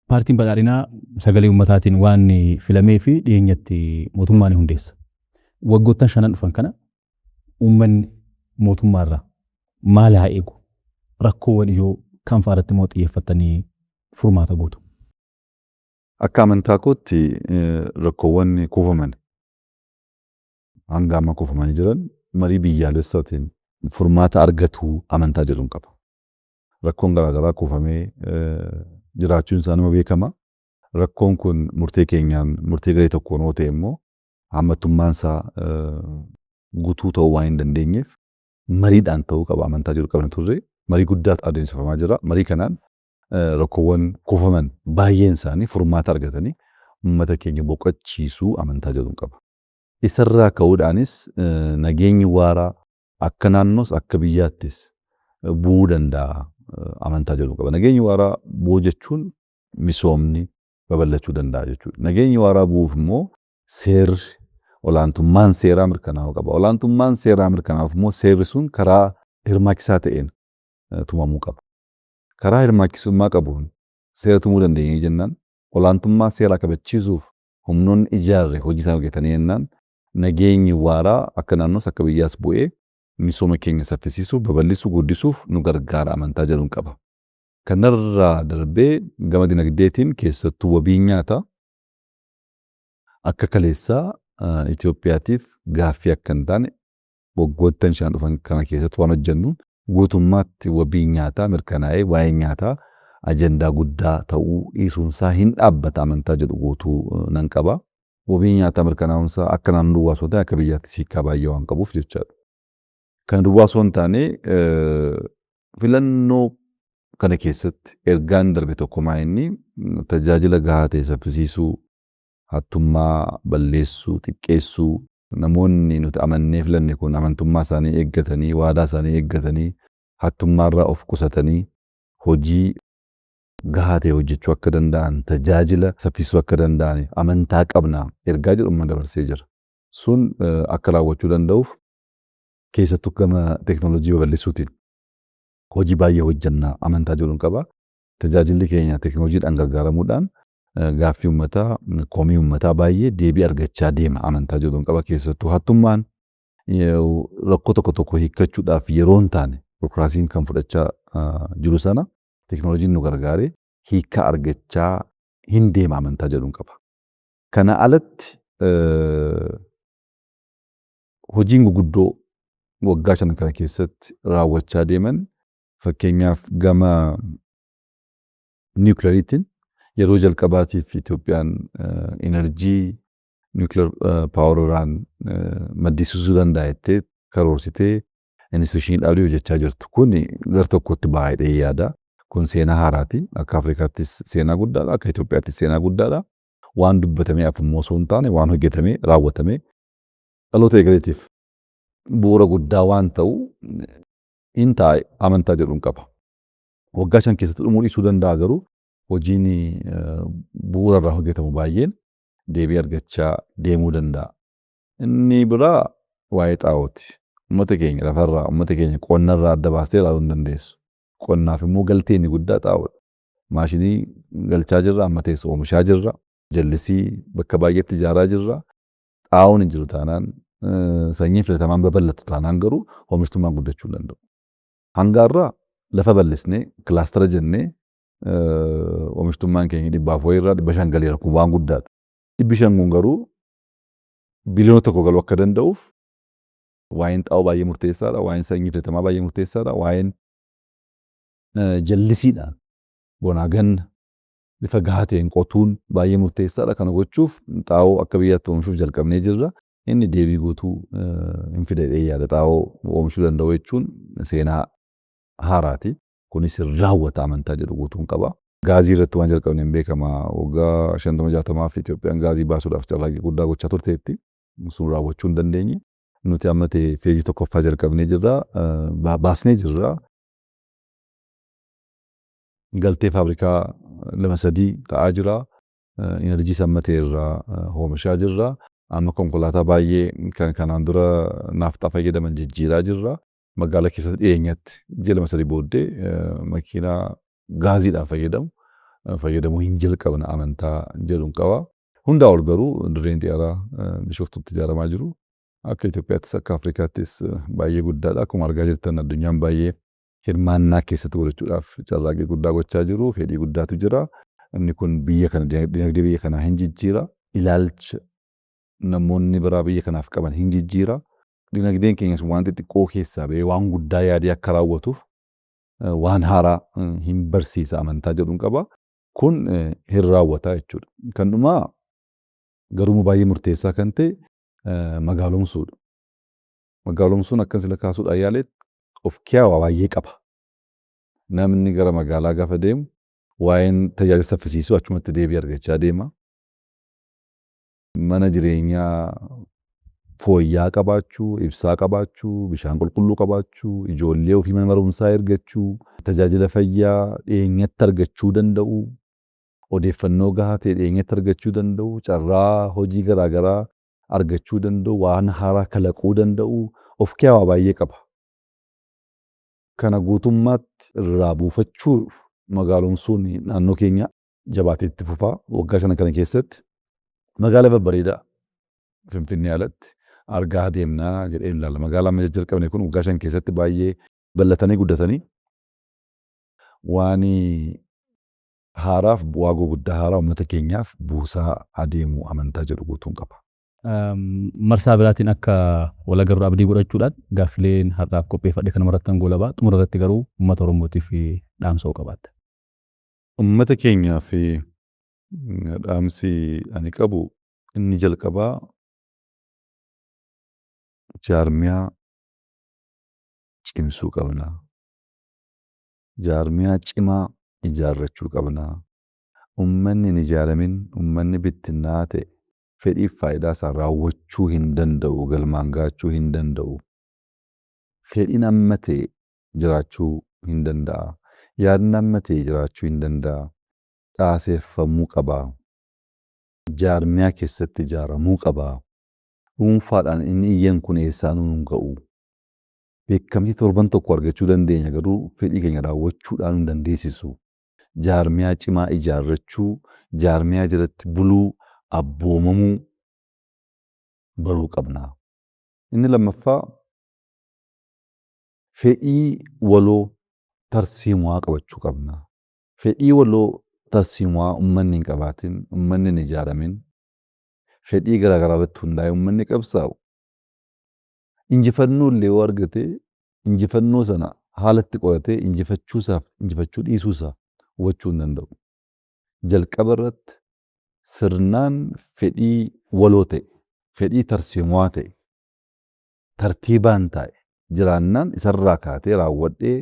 Paartiin Badhaadhinaa sagalee uummataatiin waan filamee fi dhiyeenyatti mootummaa ni hundeessa. Waggoottan shanan dhufan kana uummanni mootummaarraa maal haa eegu? Rakkoowwan ijoo kam fa'aa irratti immoo xiyyeeffattanii furmaata gootu? Akka amantaa kootti, rakkoowwan kuufaman, hanga amma kuufamanii jiran, marii biyyaalessaatiin furmaata argatu amantaa jedhuun qaba. Rakkoon garaagaraa kuufamee jiraachuun isaa nama beekama. Rakkoon kun murtee keenyaan, murtee garee tokkoon yoo ta'e immoo, hammattummaan isaa guutuu ta'uu waan hin dandeenyeef, mariidhaan ta'uu qaba amantaa jedhu qabna turre. Marii guddaatu adeemsifamaa jira. Marii kanaan rakkoowwan kuufaman baay'een isaanii furmaata argatanii uummata keenya boqochiisuu amantaa jedhuun qaba. Isarraa ka'uudhaanis nageenyi waaraa akka naannoos akka biyyaattis bu'uu danda'a amantaa jedhu qaba. Nageenyi waaraa bu'uu jechuun misoomni babal'achuu danda'a jechuudha. Nageenyi waaraa bu'uuf immoo seerri, olaantummaan seeraa mirkanaa'uu qaba. Olaantummaan seeraa mirkanaa'uuf immoo seerri sun karaa hirmaachisaa ta'een tumamuu qaba. Karaa hirmaachisummaa qabuun seera tumuu dandeenye jennaan, olaantummaa seeraa kabachiisuuf humnoonni ijaarre hojii isaan hojjetanii jennaan, nageenyi waaraa akka naannoos akka biyyaas bu'ee misooma keenya saffisiisuuf, babal'isuu, guddisuuf nu gargaara amantaa jedhuun qaba. Kanarraa darbee gama dinagdeetiin, keessattuu wabiin nyaataa akka kaleessaa Itoophiyaatiif gaaffii akka hin taane, waggoottan 5 dhufan kana keessatti waan hojjennu guutummaatti wabiin nyaataa mirkanaa'ee waa'een nyaataa ajandaa guddaa ta'uu dhiisuunsaa hin dhaabbata amantaa jedhu guutuu nan qaba. Wabiin nyaataa mirkanaa'uunsaa akka naannoo duwwaa osoo ta'e akka biyyaatti hiikkaa baay'ee waan qabuuf jechaadha. Kana duwwaa osoo hin taane, filannoo kana keessatti ergaan darbe tokko maa inni tajaajila gahaa ta'e saffisiisuu, hattummaa balleessuu, xiqqeessuu, namoonni nuti amannee filanne kun amantummaa isaanii eeggatanii, waadaa isaanii eeggatanii, hattummaarraa of qusatanii hojii gahaa ta'e hojjechuu akka danda'an, tajaajila saffisuu akka danda'an amantaa qabna ergaa jedhu uummanni dabarsee jira. Sun akka raawwachuu danda'uuf keessattuu gama teekinooloojii babal'isuutiin hojii baay'ee hojjenna amantaa jedhuun qaba. Tajaajilli keenya teekinooloojiidhaan gargaaramuudhaan gaaffii uummataa, komii uummataa baay'ee deebii argachaa deema amantaa jedhuun qaba. Keessattuu hattummaan Rakkoo tokko tokko hiikkachuudhaaf yeroo hin taane bureaucracyn kan fudhachaa jiru sana teekinooloojiin nu gargaaree hiikkaa argachaa hin deema amantaa jedhuun qaba. Kana alatti hojiin guguddoo waggaa 5 kana keessatti raawwachaa deeman, fakkeenyaaf gama niwukilariitiin, yeroo jalqabaatiif Itoophiyaan energy nuclear poweraan maddisiisuu danda'a jettee karoorsitee institution dhaabdee hojjechaa jirtu. Kun gara tokkotti baay'ee yaada. Kun seenaa haaraati. Akka Afrikaattis seenaa guddaadha. Akka Itoophiyaattis seenaa guddaadha. Waan dubbatamee hafu osoo hin taane, waan hojjetamee raawwatamee dhaloota eegaleetiif bu'uura guddaa waan ta'u hin taa'e amantaa jedhuun qaba. Waggaa 5 keessatti dhumuu dhiisuu danda'a, garuu hojiin bu'uura irraa hojjetamu baay'een deebii argachaa deemuu danda'a. Inni biraa waa'ee xaa'ooti. Uummata keenya lafarraa, uummata keenya qonnarraa adda baastee ilaaluu hin dandeessu. Qonnaaf immoo galtee inni guddaa xaa'oodha. Maashinii galchaa jirra, amma teessoo oomishaa jirra, jallisii bakka baay'eetti ijaaraa jirra. Xaa'oon hin jiru taanaan, sanyiin filatamaan babal'atu taanaan garuu oomishtummaan guddachuu hin danda'u. Hanga har'aa lafa bal'isnee cluster jennee oomishtummaan keenya dhibbaaf wayiirraa 500 galeera, kun waan guddaadha. 500 kun garuu 1 biliyoona galuu akka danda'uuf waa'een xaa'oo baay'ee murteessaadha. Waa'een sanyii filatamaa baay'ee murteessaadha. Waa'een jallisiidhaan bonaa ganna bifa gahaa ta'een qotuun baay'ee murteessaadha. Kana gochuuf xaa'oo akka biyyaatti oomishuuf jalqabnee jirra. Inni deebii guutuu hin fida jedhee yaada. Xaa'oo oomishuu danda'u jechuun seenaa haaraati. Kunis raawwata amantaa jedhu guutuun qaba. Gaazii irratti waan jalqabne hin beekama. Waggaa 50 60f Itoophiyaan gaazii baasuudhaaf carraaqqii guddaa gochaa turteetti. Sun raawwachuu hin dandeenye. Nuti amma ta'e phase tokkoffaa jalqabnee jirra. Baasnee jirra. Galtee faabrikaa lama sadii ta'aa jira. Energy sammatee irraa oomishaa jirra. Amma konkolaataa baay'ee kan kanaan dura naafxaa fayyadaman jijjiiraa jirra. Magaalaa keessatti dhiyeenyatti ji'a 2-3 booddee makiinaa gaaziidhaan fayyadamu fayyadamuu hin jalqabna amantaa jedhuun qaba. Hundaa ol garuu dirreen xiyyaaraa Bishooftuutti ijaaramaa jiru akka Itoophiyaattis akka Afrikaattis baay'ee guddaadha. Akkuma argaa jirtan addunyaan baay'ee hirmaannaa keessatti godhachuudhaaf carraaqqii guddaa gochaa jiru. Fedhii guddaatu jira. Inni kun biyya kana, dinagdee biyya kanaa hin jijjiira. Ilaalcha namoonni biraa biyya kanaaf qaban hin jijjiira. Dinagdeen keenyas waan xixiqqoo keessaa ba'ee waan guddaa yaadee akka raawwatuuf waan haaraa hin barsiisa amantaa jedhuun qaba. Kun hin raawwata jechuudha. Kan dhumaa garuu baay'ee murteessaa kan ta'e magaalomsuudha. Magaalomsuun akka sila kaasuudhaan yaaletti of keessaa baay'ee qaba. Namni gara magaalaa gaafa deemu waa'een tajaajila saffisiisuu achumatti deebii argachaa deema. Mana jireenyaa fooyya'aa qabaachuu, ibsaa qabaachuu, bishaan qulqulluu qabaachuu, ijoollee ofii mana barumsaa ergachuu, tajaajila fayyaa dhiyeenyatti argachuu danda'u, odeeffannoo gahaa ta'e dhiyeenyatti argachuu danda'u, carraa hojii garaagaraa argachuu danda'u, waan haaraa kalaquu danda'u, of keessaa baay'ee qaba. Kana guutummaatti irraa buufachuuf magaalomsuun naannoo keenya jabaatee itti fufaa. Waggaa 5 kana keessatti magaalaa babbareedaa Finfinnee alatti argaa deemnaa jedhee ilaala. Magaalaa amma jalqabne kun waggaa 5 keessatti baay'ee bal'atanii guddatanii waan haaraaf bu'aa gurguddaa haaraa uummata keenyaaf buusaa adeemu amantaa jedhu guutuun qaba. Marsaa biraatiin akka wal agarru abdii godhachuudhaan gaaffileen har'aaf qopheeffadhe kanuma irratti goolabaa. Xumura irratti garuu uummata Oromootiif dhaamsa hoo qabaatte. Uummata keenyaaf dhaamsi ani qabu inni jalqabaa jaarmiyaa cimsuu qabna. Jaarmiyaa cimaa ijaarrachuu qabna. Uummanni hin ijaaramin, uummanni bittinnaa'aa ta'e fedhiif faayidaa isaa raawwachuu hin danda'u, galmaan gahachuu hin danda'u. Fedhiin amma ta'e jiraachuu hin danda'a. Yaadni amma ta'e jiraachuu hin danda'a. Caaseeffamuu qaba. Jaarmiyaa keessatti ijaaramuu qaba. Dhuunfaadhaan inni iyyan kun eessaan nu ga'u? Beekamtii torban tokko argachuu dandeenya, garuu fedhii keenya raawwachuudhaan nu dandeessisu. Jaarmiyaa cimaa ijaarrachuu, jaarmiyaa jalatti buluu, abboomamuu baruu qabna. Inni lammaffaa, fedhii waloo tarsiimoo qabachuu qabna. Fedhii waloo tarsiimoo uummanni hin qabaatin, uummanni hin ijaaramin, fedhii garaagaraa irratti hundaa'ee uummanni qabsaa'u injifannoo illee yoo argate, injifannoo sana haalatti qoratee injifachuusaaf injifachuu dhiisuusaa hubachuu hin danda'u. Jalqaba irratti sirnaan fedhii waloo ta'e, fedhii tarsiimoo ta'e, tartiibaan taa'e jiraannaan isarraa kaatee raawwadhee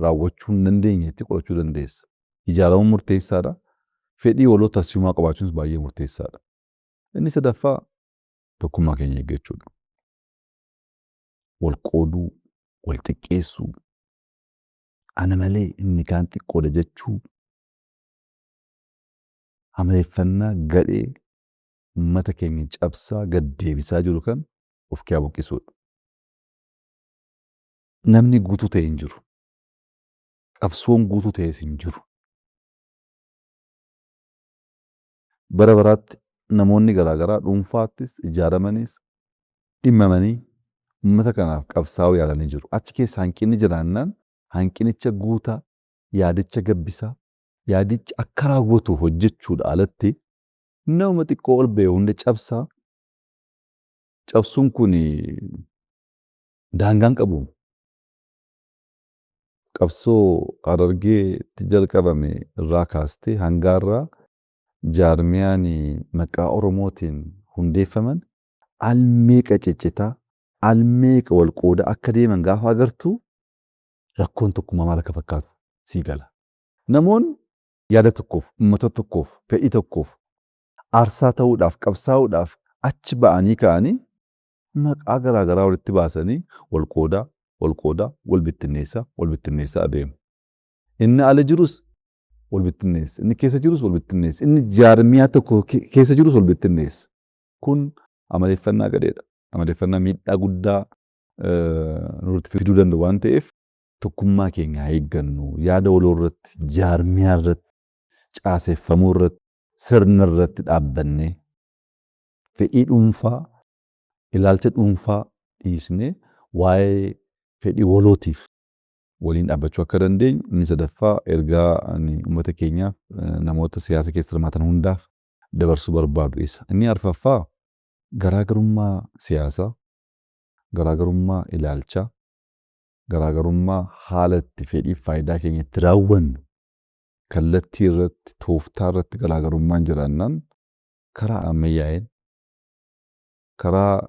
raawwachuu hin dandeenyetti qorachuu dandeessa. Ijaaramuun murteessaadha. Fedhii waloo tarsiimoo qabaachuunis baay'ee murteessaadha. Inni sadaffaa tokkummaa keenya eeggachuudha. Wal qooduu, wal xiqqeessuu, ana malee inni kaan xiqqoodha jechuu, amaleeffannaa gadhee uummata keenya cabsaa gad deebisaa jiru kan of keessaa buqqisuudha. Namni guutuu ta'e hin jiru. Qabsoon guutuu ta'es hin jiru. Bara baraatti namoonni garaagaraa dhuunfaattis ijaaramaniis dhimmamanii uummata kanaaf qabsaa'uu yaalanii jiru. Achi keessa hanqinni jiraannaan hanqinicha guutaa, yaadicha gabbisaa, yaadichi akka raawwatu hojjechuudha alatti nama xiqqoo ol ba'e hunda cabsaa. Cabsuun kun daangaan qabu. Qabsoo Harargeetti jalqabame irraa kaastee hangaarraa jaarmiyaan maqaa Oromootiin hundeeffaman al meeqa ciccitaa, al meeqa wal qooda akka deeman gaafa agartu rakkoon tokkummaa maal akka fakkaatu sii gala. Namoonni yaada tokkoof, uummata tokkoof, fedhii tokkoof aarsaa ta'uudhaaf, qabsaa'uudhaaf achi ba'anii ka'anii maqaa garaagaraa walitti baasanii wal qoodaa, wal qoodaa, wal bittinneessaa, wal bittinneessaa adeemu. Inni ala jirus wal bittinneessa, inni keessa jirus wal bittinneessa, inni jaarmiyaa tokko keessa jirus wal bittinneessa. Kun amaleeffannaa gadheedha. Amaleeffannaa miidhaa guddaa nurratti fiduu danda'u waan ta'eef tokkummaa keenya haa eeggannu. Yaada waloo irratti, jaarmiyaa irratti, caaseffamuu irratti, sirna irratti dhaabbannee fedhii dhuunfaa, ilaalcha dhuunfaa dhiisnee waa'ee fedhii walootiif waliin dhaabbachuu akka dandeenyu. Inni sadaffaa ergaa ani uummata keenyaaf, namoota siyaasa keessa hirmaatan hundaaf dabarsuu barbaadu isa. Inni arfaffaa garaagarummaa siyaasaa, garaagarummaa ilaalchaa, garaagarummaa haala itti fedhii faayidaa keenya itti raawwannu kallattii irratti, tooftaa irratti garaagarummaan jiraannaan karaa ammayyaa'een, karaa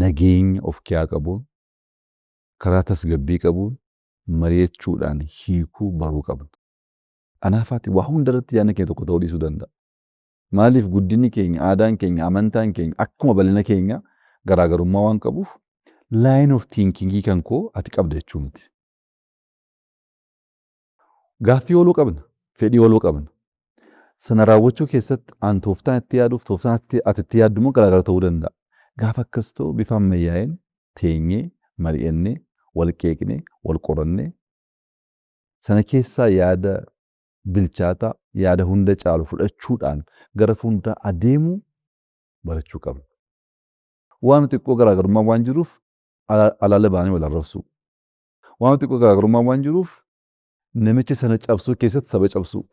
nageenya of keessaa qabuun, karaa tasgabbii qabuun mari'achuudhaan hiikuu baruu qabna. Anaafaati waa hunda irratti yaadni keenya tokko ta'uu dhiisuu danda'a. Maaliif guddinni keenya, aadaan keenya, amantaan keenya akkuma bal'ina keenya garaagarummaa waan qabuuf line of thinking kan koo ati qabda jechuu miti. Gaaffii waloo qabna, fedhii waloo qabna. Sana raawwachuu keessatti an tooftaan itti yaaduuf tooftaan ati itti yaaddu immoo garaagara ta'uu danda'a. Gaafa akkas ta'u bifa ammayyaa'een teenyee, mari'annee, wal qeeqnee, wal qorannee sana keessaa yaada bilchaataa, yaada hunda caalu fudhachuudhaan gara fuulduraa adeemuu barachuu qabna. Waan xiqqoo garaagarummaa waan jiruuf alaala ba'anii wal arrabsuu. Waan xiqqoo garaagarummaa waan jiruuf namicha sana cabsuu keessatti saba cabsuu.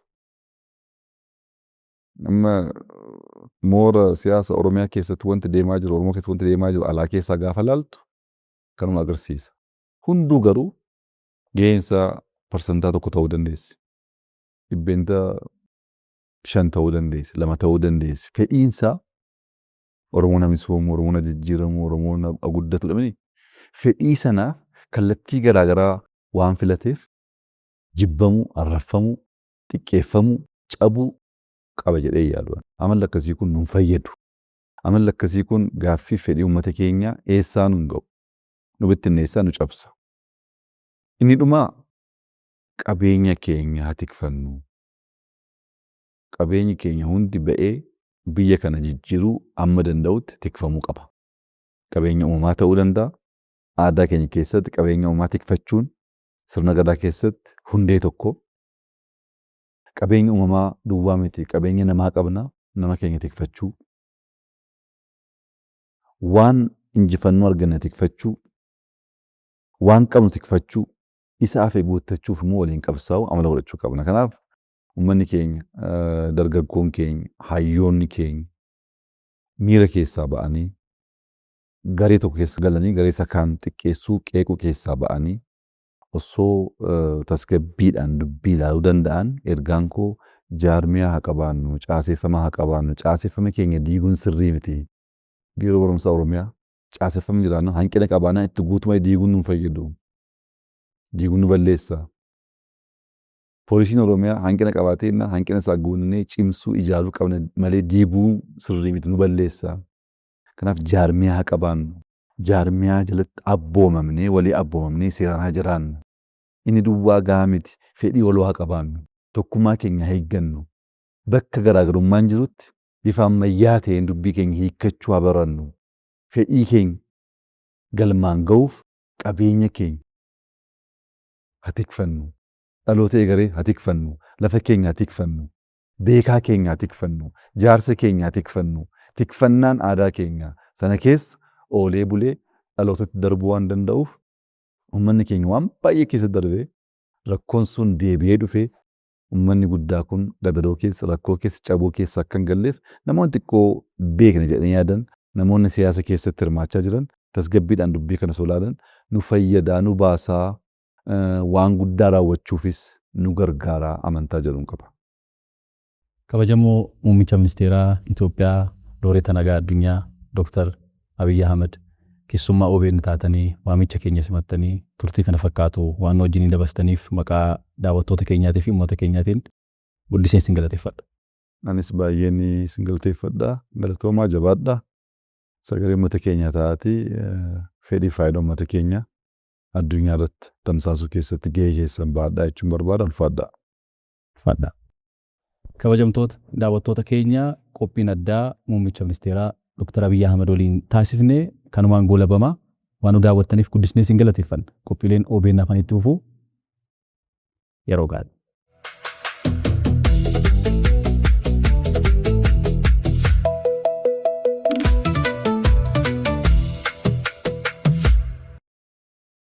Amma moora siyaasa Oromiyaa keessatti wanti deemaa jiru, Oromoo keessatti wanti deemaa jiru alaa keessaa gaafa laaltu kanuma agarsiisa. Hunduu garuu gaheensaa 1% ta'uu dandeessi. 5% ta'uu dandeessi, 2 ta'uu dandeessi. Fedhiinsaa Oromoon haa misoomu, Oromoon haa jijjiiramu, Oromoon haa guddatu dha. Fedhii sanaaf kallattii garaagaraa waan filateef jibbamuu, arrabfamuu, xiqqeeffamuu, cabuu qaba jedhee yaadu. Amalli akkasii kun nun fayyadu. Amalli akkasii kun gaaffii fedhii uummata keenyaa eessaa nun ga'u. Nu bittinneessaa, nu cabsa. Inni dhumaa qabeenya keenya haa tikfannu. Qabeenyi keenya hundi ba'ee biyya kana jijjiiruu amma danda'utti tikfamuu qaba. Qabeenya uumamaa ta'uu danda'a. Aadaa keenya keessatti qabeenya uumamaa tikfachuun sirna gadaa keessatti hundee tokko. Qabeenya uumamaa duwwaa miti, qabeenya namaa qabna, nama keenya tikfachuu. Waan Injifannoo arganne tikfachuu, waan qabnu tikfachuu, isa hafe guuttachuuf immoo waliin qabsaa'uu amala godhachuu qabna. Kanaaf uummanni keenya, dargaggoon keenya, hayyoonni keenya miira keessaa ba'anii garee tokko keessa galanii garee isa kaan xiqqeessuu, qeequu keessaa ba'anii osoo tasgabbiidhaan dubbii ilaaluu danda'an ergaan koo jaarmiyaa haa qabaannu, caaseeffama haa qabaannu, caaseeffama keenya diiguun sirrii miti. Biiroo Barumsaa Oromiyaa caaseffamni jiraannaan hanqina qabaannaan itti guutummaa diiguun nu hin fayyadu. Diiguun nu balleessa. Poolisiin Oromiyaa hanqina qabaatee jennaan hanqina isaa guunnee cimsuu ijaaruu qabna malee diiguu sirrii miti nu balleessa. Kanaaf jaarmiyaa haa qabaannu. Jaarmiyaa jalatti abboomamnee walii abboomamnee seeraan haa jiraannu. Inni duwwaa gahaa miti. Fedhii waloo haa qabaannu. Tokkummaa keenya haa eeggannu. Bakka garaagarummaan jirutti bifa ammayyaa ta'een dubbii keenya hiikkachuu haa barannu. Fedhii keenya galmaan ga'uuf qabeenya keenya haa tikfannu. Dhaloota egeree haa tikfannu. Lafa keenya haa tikfannu. Beekaa keenya haa tikfannu. Jaarsa keenya haa tikfannu. Tikfannaan aadaa keenya sana keessa oolee bulee dhalootatti darbuu waan danda'uuf uummanni keenya waan baay'ee keessa darbee rakkoon sun deebi'ee dhufee uummanni guddaa kun gadadoo keessa, rakkoo keessa, caboo keessa akka hin galleef namoonni xiqqoo beekna jedhanii yaadan, namoonni siyaasa keessatti hirmaachaa jiran tasgabbiidhaan dubbii kana osoo ilaalan nu fayyadaa, nu baasaa, waan guddaa raawwachuufis nu gargaara amantaa jedhuun qaba. Kabajamoo Muummicha Ministeeraa Itoophiyaa Looreeta Nagaa Addunyaa Dr. Abiyyi Ahmad keessummaa OBN taatanii waamicha keenya simattanii turtii kana fakkaatu waan nu wajjiniin dabarsitaniif maqaa daawwattoota keenyaatii fi uummata keenyaatiin guddiseen isin galateeffadha. Anis baay'een isin galateeffadha. Galatoomaa, jabaadha. Sagalee uummata keenyaa ta'aatii fedhii faayidaa uummata keenyaa addunyaa irratti tamsaasuu keessatti gahee keessan ba'adhaa jechuun barbaada. Ulfaadhaa. Ulfaadhaa. Kabajamtoota daawwattoota keenya, qophiin addaa Muummicha Ministeeraa Dr. Abiyyi Ahmad waliin taasifne kanumaan goolabama. Waan nu daawwattaniif guddisnee isin galateeffanna. Qophiileen OBN hafan itti fufuu, yeroo gaarii.